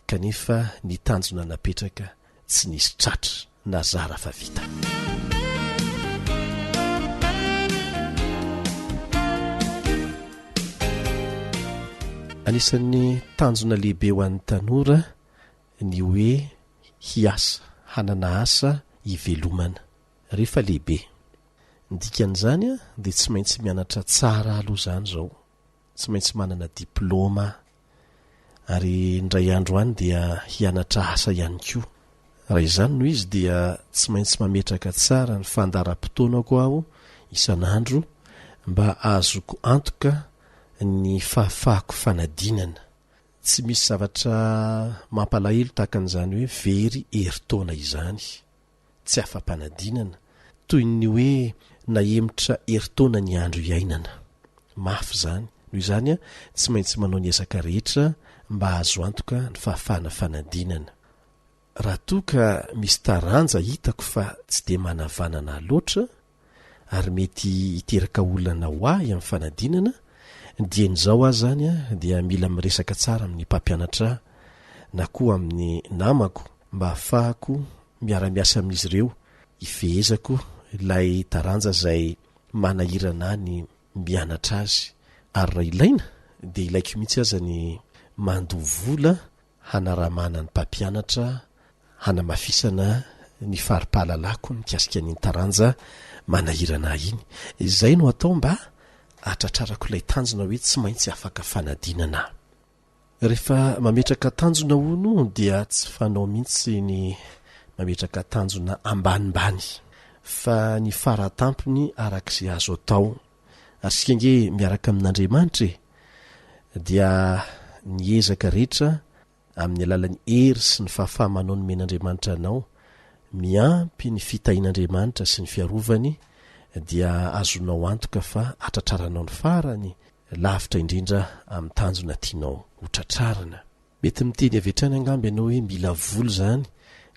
[SPEAKER 3] kanefa ny tanjona napetraka tsy nisy tratra. na zara fa vita. Anisan'ny tanjona lehibe ho an'ny tanora ny hoe hiasa, hanana asa hivelomana rehefa lehibe. Ny dikan'izany dia tsy maintsy mianatra tsara aloha izany izao, tsy maintsy manana diplaoma ary indray andro any dia hianatra asa ihany koa. Raha izany no izy dia tsy maintsy mametraka tsara ny fandaharam-potoanako aho isan'andro mba hahazoako antoka ny fahafahako fanadinana. Tsy misy zavatra mampalahelo tahaka an'izany hoe very herintaona izany. Tsy afa-panadinana, toy ny hoe nahemotra herintaona ny andro iainana. Mafy izany. Noho izany, tsy maintsy manao ny ezaka rehetra mba hahazo antoka ny fahafahana fanadinana. Raha toa ka misy taranja hitako fa tsy dia manavanana ahy loatra, ary mety hiteraka olana ho ahy amin'ny fanadinana, dieny izao aho izany dia mila miresaka tsara amin'ny mpampianatra ahy na koa amin'ny namako mba hahafahako miara-miasa amin'izy ireo hifehezako ilay taranja izay manahirana ahy ny mianatra azy ary raha ilaina dia ilaiko mihitsy aza ny mandoa vola hanaramana ny mpampianatra hanamafisana ny fari-pahalalako mikasika an'iny taranja manahirana ahy iny. Izay no atao mba hahatratrarako ilay tanjona hoe tsy maintsy afaka fanadinana aho. Rehefa mametraka tanjona hono dia tsy fanao mihitsy ny mametraka tanjona ambanimbany fa ny faratampony araka izay azo atao. Ary isika ange miaraka amin'Andriamanitra e! Dia ny ezaka rehetra amin'ny alalan'ny hery sy ny fahafaha-manao nomen'Andriamanitra anao, miampy ny fitahian'Andriamanitra sy ny fiarovany, dia azonao antoka fa hatratraranao ny farany lavitra indrindra amin'ny tanjona tianao ho tratrarina. Mety miteny avy hatrany angamba ianao hoe mila vola izany,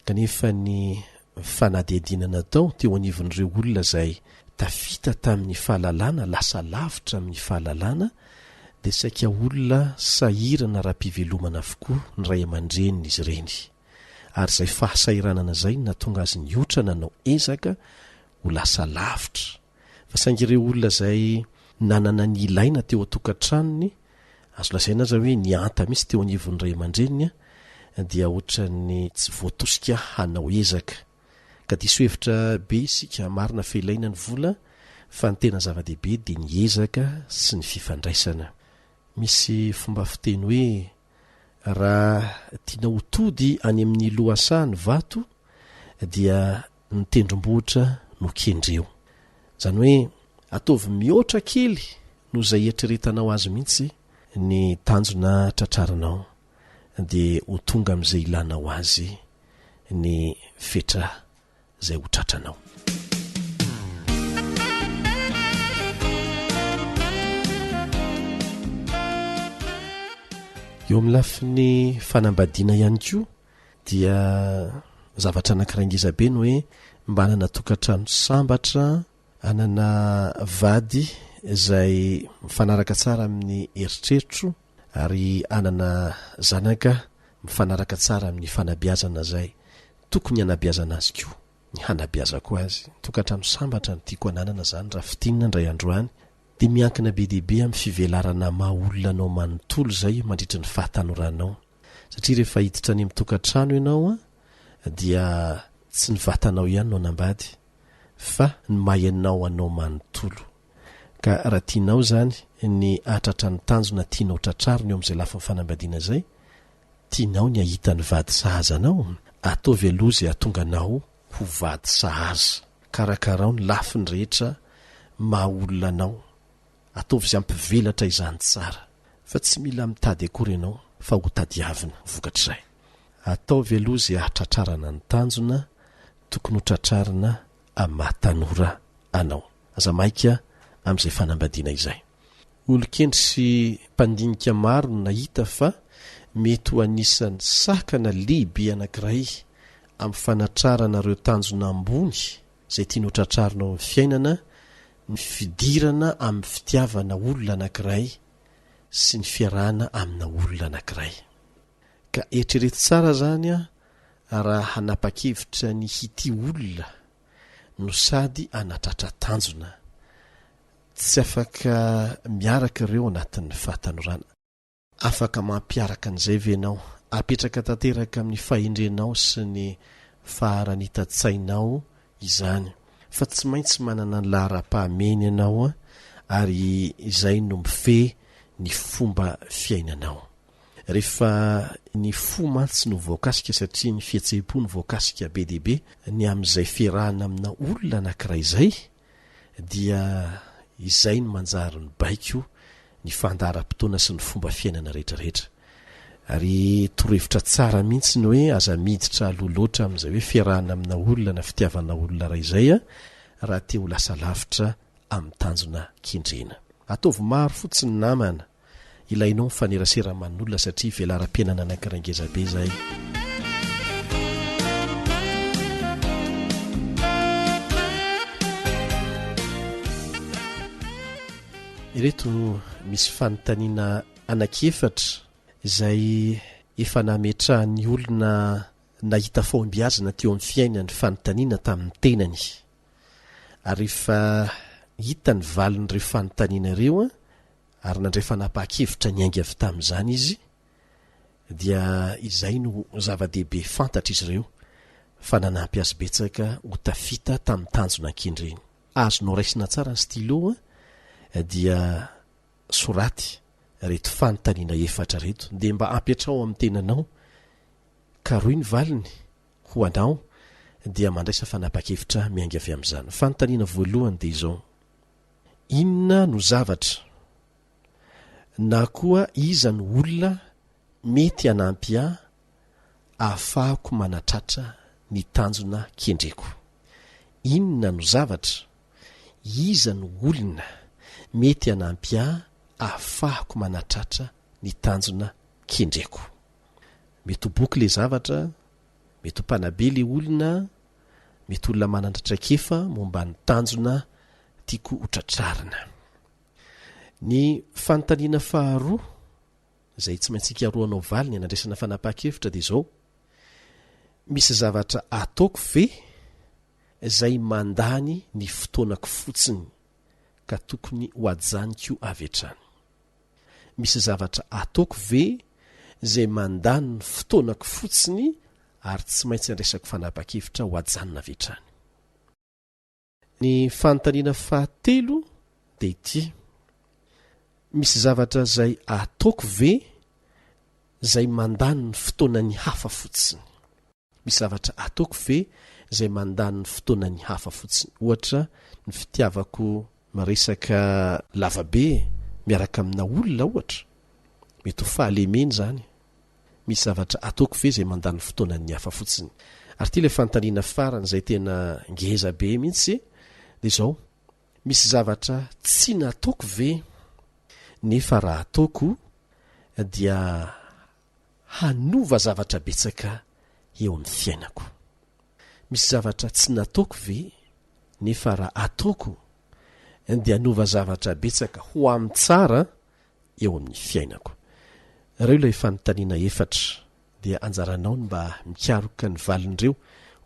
[SPEAKER 3] kanefa ny fanadihadiana natao teo anivon'ireo olona izay tafita tamin'ny fahalalana, lasa lavitra amin'ny fahalalana, dia saika olona sahirana ara-pivelomana avokoa ny ray aman-drenin'izy ireny. Ary izay fahasahiranana izay no nahatonga azy nihotra nanao ezaka ho lasa lavitra. Fa saingy ireo olona izay nanana ny ilaina teo an-tokantranony, azo lazaina aza hoe nihanta mihitsy teo anivon'ny ray aman-dreniny, dia ohatran'ny tsy voatosika hanao ezaka. Ka diso hevitra be isika, marina fa ilaina ny vola fa ny tena zava-dehibe dia ny ezaka sy ny fifandraisana. Misy fomba fiteny hoe raha tianao ho tody any amin'ny lohasaha ny vato dia ny tendrombohitra no kendreo. Izany hoe ataovy mihoatra kely noho izay eritreretanao azy mihitsy ny tanjona tratrarinao. dia ho tonga amin'izay ilanao azy ny fetra izay ho tratranao. Eo amin'ny lafiny fanambadiana ihany koa dia zavatra anankiray ngeza be ny hoe mba hanana tokantrano sambatra, hanana vady izay mifanaraka tsara amin'ny eritreritro, ary hanana zanaka mifanaraka tsara amin'ny fanabeazana izay tokony hanabeazana azy koa, ny hanabeazako azy. Tokantrano sambatra no tiako hananana izany raha fintinina indray andro any, dia miankina be dia be amin'ny fivelarana maha olona anao manontolo izay mandritry ny fahatanoranao. Satria rehefa hiditra any amin'ny tokantrano ianao dia tsy ny vatanao ihany no hanambady fa ny maha ianao anao manontolo. Ka raha tianao izany ny hahatratra ny tanjona tianao tratrarina eo amin'izay lafiny fanambadiana izay, tianao ny hahita ny vady sahaza anao, ataovy aloha izay hahatonga anao ho vady sahaza. Karakarao ny lafiny rehetra maha olona anao, ataovy izay hampivelatra izany tsara. Fa tsy mila mitady akory ianao fa ho tadiavina vokatr'izay. Ataovy aloha izay hahatratrarana ny tanjona tokony ho tratrarina amin'ny maha tanora anao. Aza maika amin'izay fanambadiana izay. Olon-kendry sy mpandinika maro no nahita fa mety ho anisan'ny sakana lehibe anankiray amin'ny fanatrarana ireo tanjona ambony izay tiana hotratrarina ao amin'ny fiainana ny fidirana amin'ny fitiavana olona anankiray sy ny fiarahana amina olona anankiray. Ka eritrereto tsara izany. raha hanapa-kevitra ny hitia olona no sady hanatratra tanjona. Tsy afaka miaraka ireo anatin'ny fahatanorana. Afaka mampiaraka an'izay ve ianao? Apetraka tanteraka amin'ny fahendrenao sy ny faharanitan-tsainao izany. Fa tsy maintsy manana ny laharam-pahamehana ianao ary izay no mifehy ny fomba fiainanao. Rehefa ny fo mantsy no voakasika satria ny fihetseham-po no voakasika be dia be ny amin'izay fiarahana amina olona anankiray izay, dia izay no manjary mibaiko ny fandaharam-potoana sy ny fomba fiainana rehetrarehetra. Ary torohevitra tsara mihitsy ny hoe aza miditra aloha loatra amin'izay hoe fiarahana amina olona na fitiavana olona iray izay raha te ho lasa lavitra amin'ny tanjona kendrena. Ataovy maro fotsiny namana. Ilainao mifanerasera aman'olona satria velaram-piainana anankiray ngeza be izay. Ireto misy fanontaniana anankiefatra izay efa nametrahan'ny olona nahita fahombiazana teo amin'ny fiainany fanontaniana tamin'ny tenany. Ary rehefa hita ny valin'ireo fanontaniana ireo ary nandray fanapahan-kevitra niainga avy tamin'izany izy, dia izay no zava-dehibe fantatr'izy ireo fa nanampy azy betsaka ho tafita tamin'ny tanjona ankendreny. Azonao raisina tsara ny stylo dia soraty ireto fanontaniana efatra ireto, dia mba ampiatrao amin'ny tenanao, karohy ny valiny ho anao, dia mandraisa fanapahan-kevitra miainga avy amin'izany. Fanontaniana voalohany dia izao. Inona no zavatra na koa iza no olona mety hanampy ahy ahafahako manatratra ny tanjona kendreko? Inona no zavatra, iza no olona mety hanampy ahy ahafahako manatratra ny tanjona kendreko? Mety ho boky ilay zavatra, mety ho mpanabe ilay olona, Mety olona manana traikefa momba ny tanjona tiako hotratrarina. Ny fanontaniana faharoa izay tsy maintsy ikarohanao valiny handraisana fanapahan-kevitra dia izao, Misy zavatra ataoko ve izay mandany ny fotoanako fotsiny ka tokony ho ajaniko avy hatrany? Misy zavatra ataoko ve izay mandany ny fotoanako fotsiny ary tsy maintsy andraisako fanapahan-kevitra ho ajanona avy hatrany? Ny fanontaniana fahatelo dia ity, Misy zavatra izay ataoko ve izay mandany ny fotoanan'ny hafa fotsiny? Misy zavatra ataoko ve izay mandany ny fotoanan'ny hafa fotsiny? Ohatra, ny fitiavako miresaka lavabe miaraka amina olona, ohatra. Mety ho fahalemena izany. Misy zavatra ataoko ve izay mandany ny fotoanan'ny hafa fotsiny? Ary ity ilay fanontaniana farany izay tena ngeza be mihitsy, dia izao, Misy zavatra tsy nataoko ve nefa raha ataoko dia hanova zavatra betsaka eo amin'ny fiainako. Misy zavatra tsy nataoko ve nefa raha ataoko dia hanova zavatra betsaka ho amin'ny tsara eo amin'ny fiainako? Ireo ilay fanontaniana efatra dia anjaranao ny mba mikaroka ny valin'ireo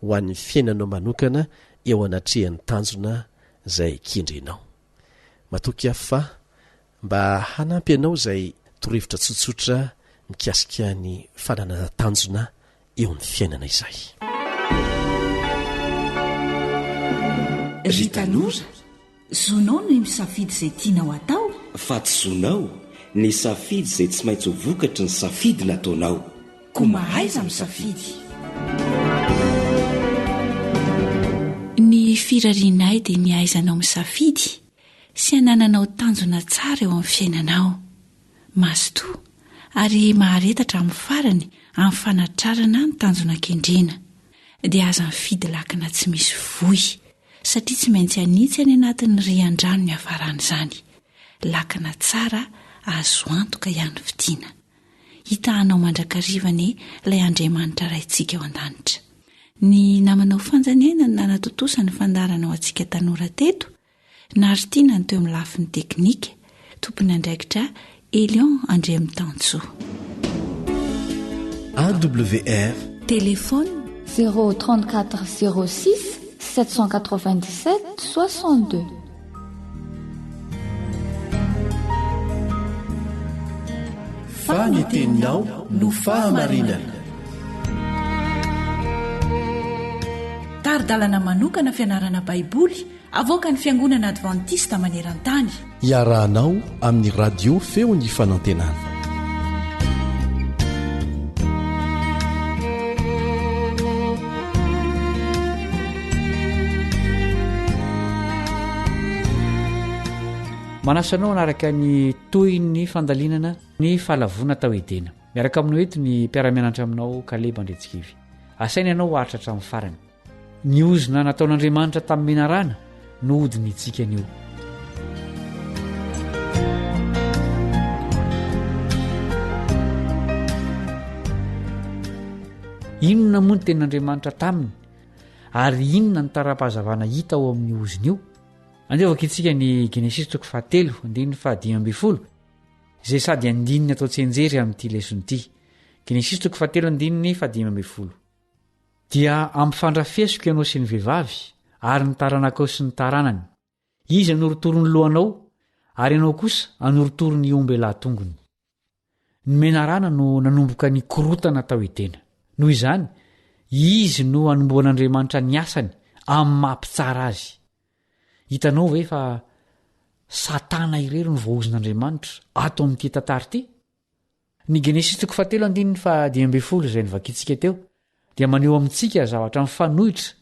[SPEAKER 3] ho an'ny fiainanao manokana eo anatrehan'ny tanjona izay kendrenao. Matoky aho fa Mba hanampy anao izay torohevitra tsotsotra mikasika ny fananana tanjona eo amin'ny fiainana izay.
[SPEAKER 4] Ry tanora, zonao ny misafidy izay tianao hatao.
[SPEAKER 11] Fa tsy zonao ny safidy izay tsy maintsy ho vokatry ny safidy nataonao.
[SPEAKER 4] Koa mahaiza misafidy. Ny firarianay dia ny hahaizanao misafidy sy hanananao tanjona tsara eo amin'ny fiainanao. Mazotoa ary mahareta hatramin'ny farany amin'ny fanatrarana ny tanjona kendrena. Dia aza mifidy lakana tsy misy voy, satria tsy maintsy hanitsy any anatin'ny rian-drano ny hafaran'izany. Lakana tsara azo antoka ihany fidiana. Hitahanao mandrakariva anie ilay Andriamanitra Raintsika ao an-danitra. Ny namanao Fanja Niaina no nanatontosa ny fandaharana ho antsika tanora teto, Naritiana ny teo amin'ny lafiny teknika, tompon'andraikitra Elion Andriamitansoa.
[SPEAKER 3] AWR.
[SPEAKER 4] Téléphone.
[SPEAKER 13] 034 06 797 62.
[SPEAKER 3] Fa ny teninao no fahamarinana.
[SPEAKER 4] Tari-dalana manokana fianarana Baiboly avoakan'ny Fiangonana Advantista maneran-tany.
[SPEAKER 3] Iarahanao amin'ny Radio Feon'ny Fanantenana.
[SPEAKER 14] Manasa anao hanaraka ny tohin'ny fandalinana ny Fahalavoana tao Edena. Miaraka aminao eto ny mpiara-mianatra aminao Kaleba Andriantsikivy. Asaina ianao haharitra hatramin'ny farany. Ny ozona nataon'Andriamanitra tamin'ny menarana no hodinihintsika anio. Inona moa ny tenin'Andriamanitra taminy ary inona ny tara-pahazavana hita ao amin'io ozona io? Andeha vakintsika ny Genesisy toko fahatelo andininy faha-15 izay sady andininy atao tsianjery amin'ity lesona ity. Genesisy toko fahatelo andininy faha-15. Dia ampifandrafesiko ianao sy ny vehivavy, ary ny taranakao sy ny taranany. Izy hanorotoro ny lohanao, ary ianao kosa hanorotoro ny ombelahy tongony. Ny menarana no nanomboka ny korontana tao Edena. Noho izany, izy no hanombohan'Andriamanitra ny asany amin'ny maha mpitsara azy. Hitanao ve fa Satana irery no voaozon'Andriamanitra ato amin'ity tantara ity? Ny Genesisy toko fahatelo andininy faha-15 izay novakintsika teo dia maneho amintsika zavatra mifanohitra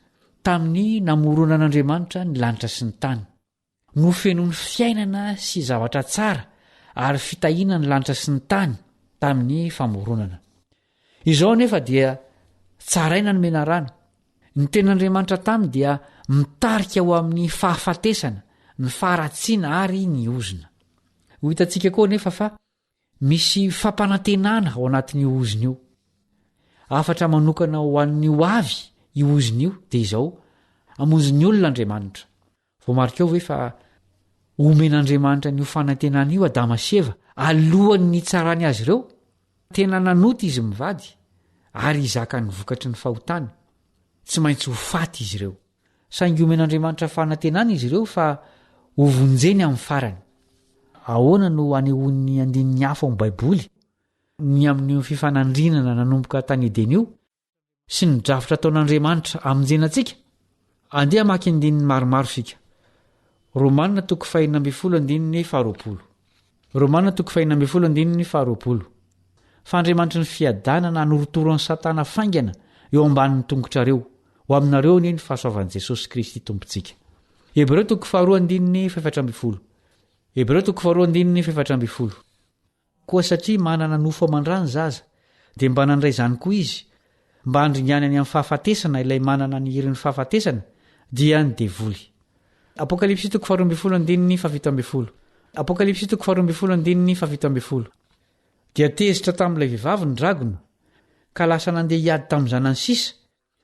[SPEAKER 14] tamin'ny namoronan'Andriamanitra ny lanitra sy ny tany. Nofenoiny fiainana sy zavatra tsara ary fitahiana ny lanitra sy ny tany tamin'ny famoronana. Izao anefa dia tsaraina ny menarana. Ny tenin'Andriamanitra taminy dia mitarika ho amin'ny fahafatesana, ny faharatsiana ary ny ozona. Ho hitantsika koa anefa fa Misy fampanantenana ao anatin'io ozona io. Hafatra manokana ho an'ny ho avy io ozona io dia izao, hamonjy ny olona Andriamanitra. Voamarikao ve fa omen'Andriamanitra an'io fanantenana io Adama sy Eva alohan'ny nitsarany azy ireo? Tena nanota izy mivady ary hizaka ny vokatry ny fahotany. Tsy maintsy ho faty izy ireo. Saingy omen'Andriamanitra fanantenana izy ireo fa hovonjeny amin'ny farany. Ahoana no anehoan'ny andininy hafa ao amin'ny Baiboly ny amin'io fifanandrinana nanomboka tany Edena io sy ny drafitra ataon'Andriamanitra hamonjena antsika? Andeha hamaky andininy maromaro isika. Romana toko fahenina ambin'ny folo andininy faharoapolo. Romana toko fahenina ambin'ny folo andininy faharoapolo. Fa Andriamanitry ny fiadanana hanorotoro an'i Satana faingana eo ambanin'ny tongotrareo. Ho aminareo anie ny fahasoavan'i Jesosy Kristy Tompontsika. Hebreo toko faharoa andininy fahefatra ambin'ny folo. Hebreo toko faharoa andininy fahefatra ambin'ny folo. Koa satria manana nofo aman-dra ny zaza, dia mba nandray izany koa izy, mba handringanany amin'ny fahafatesana ilay manana ny herin'ny fahafatesana, dia ny devoly. Apokalypsy toko faharoa ambin'ny folo andininy fahafito ambin'ny folo. Apokalypsy toko faharoa ambin'ny folo andininy fahafito ambin'ny folo. Dia tezitra tamin'ilay vehivavy ny dragona, ka lasa nandeha hiady tamin'ny zanany sisa,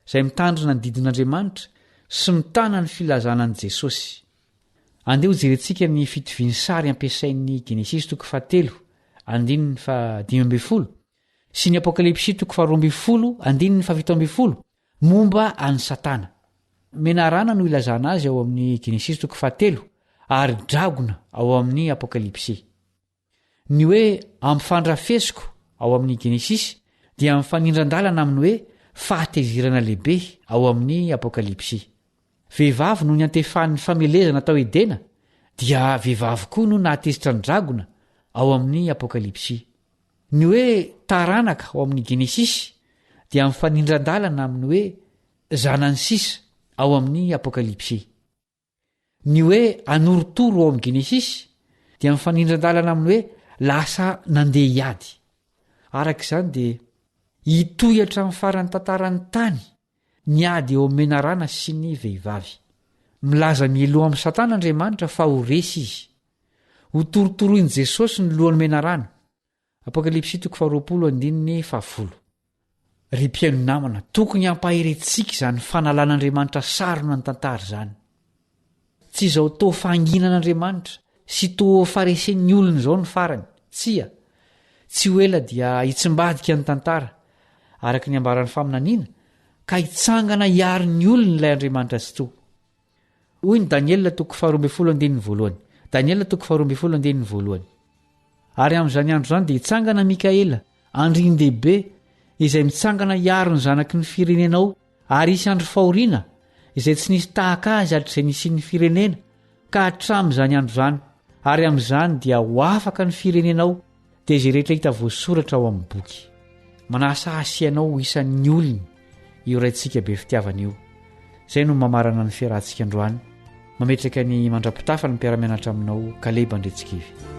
[SPEAKER 14] izay mitandrina ny didin'Andriamanitra sy mitana ny filazana an'i Jesosy. Andeha hojerentsika ny fitovian'ny sary ampiasain'ny Genesisy toko fahatelo andininy faha-15 sy ny Apokalypsy toko faha-12 andininy faha-17 momba an'i Satana. Menarana no ilazana azy ao amin'ny Genesisy toko fahatelo ary dragona ao amin'ny Apokalypsy. Ny hoe ampifandrafesiko ao amin'ny Genesisy dia mifanindran-dalana amin'ny hoe fahatezerana lehibe ao amin'ny Apokalypsy. Vehivavy no niantefan'ny famelezana tao Edena, dia vehivavy koa no nahatezitra ny dragona ao amin'ny Apokalypsy. Ny hoe taranaka ao amin'ny Genesisy dia mifanindran-dalana amin'ny hoe zanany sisa ao amin'ny Apokalypsy. Ny hoe anorotoro ao amin'ny Genesisy dia mifanindran-dalana amin'ny hoe lasa nandeha hiady. Araka izany dia hitohy hatramin'ny faran'ny tantaran'ny tany ny ady eo amin'ny menarana sy ny vehivavy. Milaza mialoha amin'i Satana Andriamanitra fa ho resy izy. Hotorotoroin'i Jesosy ny lohan'ny menarana. Apokalypsy toko faharoapolo andininy fahafolo. Ry mpihaino namana, tokony hampahery antsika izany fanalan'Andriamanitra sarona ny tantara izany. Tsy izao toa fahanginan'Andriamanitra sy toa faharesen'ny olona izao ny farany. Tsia. Tsy ho ela dia hitsimbadika ny tantara, araka ny ambaran'ny faminaniana. ka hitsangana hiaro ny olony ilay Andriamanitra Tsitoha. Hoy ny Daniela toko faharoambinifolo andininy voalohany. Daniela toko faharoambinifolo andininy voalohany. Ary amin'izany andro izany dia hitsangana Mikaela, andrian-dehibe, izay mitsangana hiaro ny zanaky ny firenenao, ary hisy andro fahoriana, izay tsy nisy tahaka azy hatrizay nisian'ny firenena, ka hatramin'izany andro izany, ary amin'izany dia ho afaka ny firenenao, dia izay rehetra hita voasoratra ao amin'ny boky. Manasa ahy sy ianao ho isan'ny olony io Raintsika be fitiavana io. Izay no mamarana ny fiarahantsika androany. Mametraka ny mandra-pitafa ny mpiara-mianatra aminao Kaleba Andriantsikivy.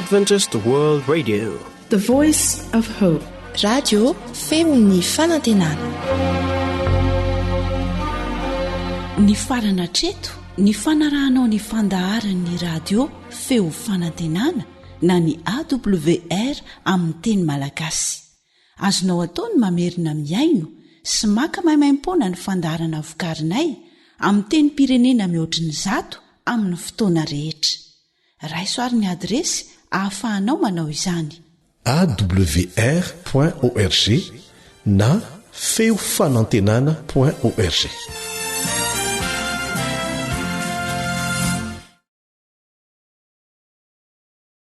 [SPEAKER 1] Adventist World Radio.
[SPEAKER 2] The Voice of Hope. Radio feon'ny fanantenana.
[SPEAKER 4] Nifarana hatreto ny fanarahanao ny fandaharan'ny radio feo fanantenana na ny AWR amin'ny teny malagasy. Azonao atao ny mamerina mihaino sy maka maimaimpoana ny fandaharana vokarinay amin'ny tenim-pirenena mihoatry ny zato amin'ny fotoana rehetra. Raiso ary ny adiresy ahafahanao manao izany.
[SPEAKER 3] Awr point org na feo fanantenana point org.